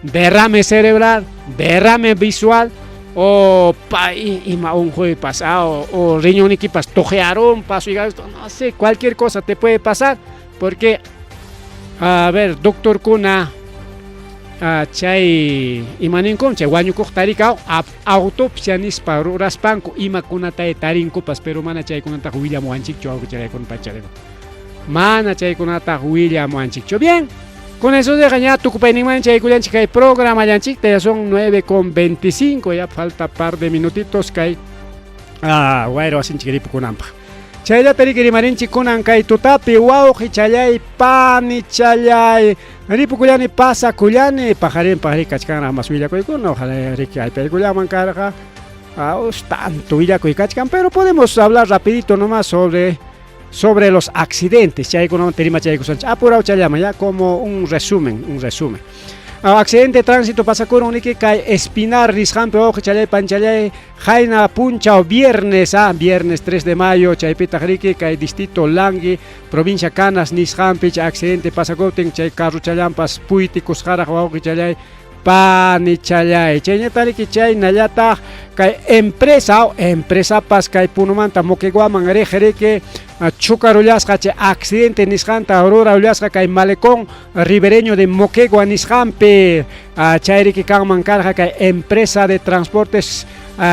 Speaker 4: Derrame cerebral, derrame visual, o pa, ima unquypas, o riñonnikipas tuqyarunpas, hígado, no sé, cualquier cosa te puede pasar, porque, a ver, doctorkuna chay imaninkum chay wañukuq tarikaw autopsia nispa ruraspanku imakunata tarinkupas, pero mana chaykunataqa willamuwanchikchu, awqichallaykuna pachariku. Mana chaykunataqa willamuwanchikchu. Bien, con eso de ña tukupayninman chaykullanchik kay programallanchikta, ya son 9:25, ya falta par de minutitos kay wayra wasinchik ripukunanpaq. Chayllata riki rimarinchik kunan kay tutapi, wawqichallay, panichallay, ripukullani, pasakullani, paqarinpaq riki kachkanraq mas willakuykuna, ojalá riki aypaykullaman karqa, tanto willakuy kachkan, pero podemos hablar rapidito nomás sobre los accidentes, chaykunamanta rimachaykusanchik, apuraw chayllaman, ya como un resumen, un resumen. Accidente de tránsito pasakurun niki kay Espinar nisqanpi, wawqichallay, panchallay, qayna punchaw viernes, viernes 3 de mayo, chaypitaq riki kay distrito Langui, provincia Canas nisqanpi, chay accidente pasakuptin chay carruchallanpas puytikusqaraq, wawqichallay, panichallay. Chayñata riki chaynallataq kay empresa, empresapas kay Punomanta Moqueguaman riq riki chukarullasqa chay accidente nisqanta rurarullasqa kay malecón ribereño de Moquegua nisqanpi, chay riki kanman karqa kay empresa de transportes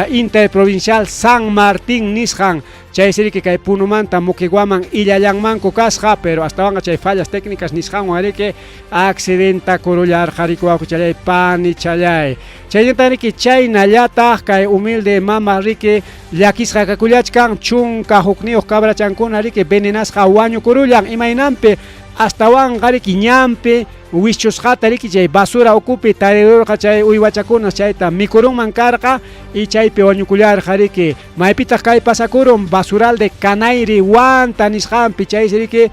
Speaker 4: interprovincial San Martín nisqan, chay riki kay Punomanta Moqueguaman illallanmanku kasqa, pero astawanqa chay fallas técnicas nisqanwan riki accidenta kurullarqa riki, wawqichallay, panichallay. Chaynata riki chaynallataq kay humilde mama riki llakisqa kakullachkan 11 cabrachankuna riki venenasqa wañukurullan, imaynanpi astawanqa riki ñanpi wischusqata riki chay basura ukupi tarirurqa chay uywachakuna, chayta mikurunman karqa y chaypi wañukullarqa riki. Maypitaq kay pasakurun? Basural de Canayri Huanta nisqanpi, chaysi riki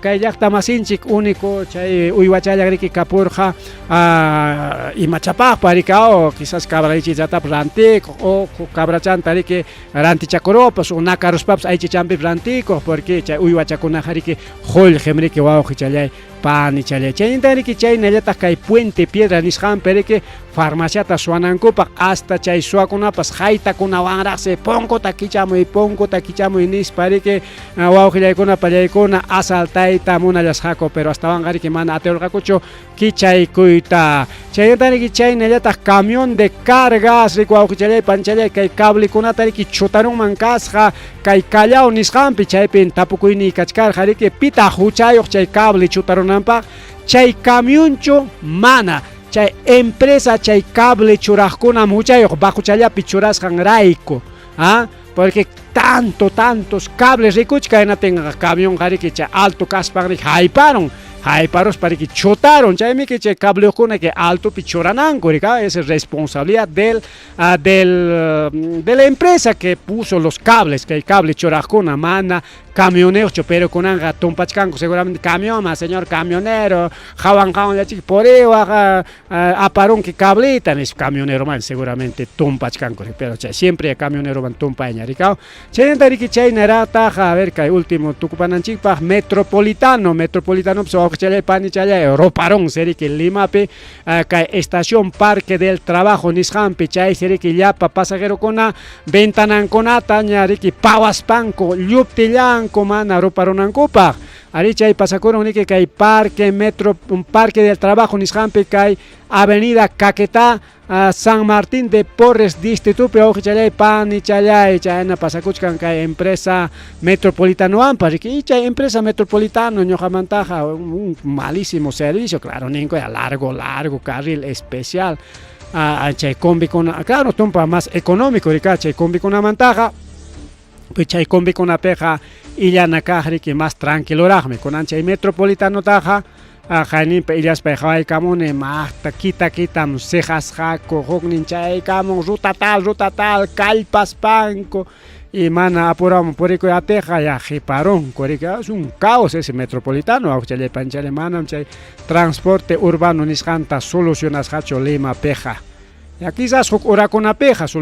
Speaker 4: kay llaqta masinchik único chay uywachalla riki kapurqa, imachapaqpa riki, o quizás cabralichillatapas rantikuq o cabrachanta riki rantichakurupas o nakaruspapas aychichanpipas rantikuq, porque chay uywachakunaqa riki qullqim riki, wawqichallay, panichallay. Chayninta riki chaynallataq kay Puente Piedra nisqanpi riki farmaciata suwanankupaq hasta chay suwakunapas haytakunawanraqsi punkuta kichamuy, punkuta kichamuy nispa riki wawqillaykuna pallaykuna asaltayta munallasqaku, pero astawanqa riki mana atirqakuchu kichaykuyta. Chaynata riki chaynallataq camión de cargas riki, wawqichallay, panchallay, kay cablekunata riki chutarunman kasqa kay Callao nisqanpi, chaypin tapukuyniy kachkarqa riki pitaq huchayuq chay cable chutarunanpaq, chay camionchu? Mana, chay empresa chay cable churaqkunam huchayuq bajuchallapi churasqan rayku, porque tanto, tantos cables rikuchka, hinatinqa camionqa riki chay alto kaspan riki hayparun, hayparuspa riki chutaron, chaymi que chay cableuqkuna que altopi churananku riki, esa es responsabilidad de la empresa que puso los cables, que hay cable churaqkuna, mana camionerochu, pero kunanqa tumpachkanku seguramente camionman, señor camionero, hawan hawan llachik puriwaq, aparunki cablita nispa camioneroman seguramente tumpachkanku, pero chay siempre camioneroman tumpayña riki. Chaynata riki chaynarataq, a ver, kay último tukupananchikpaq, metropolitano, metropolitano wawqichallay, panichallay, roparun riki Limapi, kay estación Parque del Trabajo nisqanpi, chaysi riki llapa pasajerokuna ventanankunata ña riki pawaspanku lluptillanku mana ruparunankupaq. Ari chay pasakurun riki kay Parque Metro, un Parque del Trabajo nisqanpi kay Avenida Caquetá, San Martín de Porres distritupi, wawqichallay, panichallay, chayna pasakuchkan kay empresa metropolitanoampa riki. Y chay empresa metropolitano ñuqamantaqa un malísimo servicio, claro, ninko ya largo, largo carril especial, chay combikuna, claro, tumpa más económico riki, chay combikunamantaqa, pues chay combikunapiqa illana kaq riki más tranquiloraqmi, kunan chay metropolitanotaqa. Qayninpa illaspay qawaykamuni maqta kita kitam siqasqaku, huknin chayaykamun ruta tal, ruta tal, kallpaspanku y mana apurawan purikuy atiqqa ya qiparunku riki, es un caos ese metropolitano, awchallay panchallay, manam chay transporte urbano nisqanta solucionasqachu Limapiqa. Ya quizás huk urakunapiqa.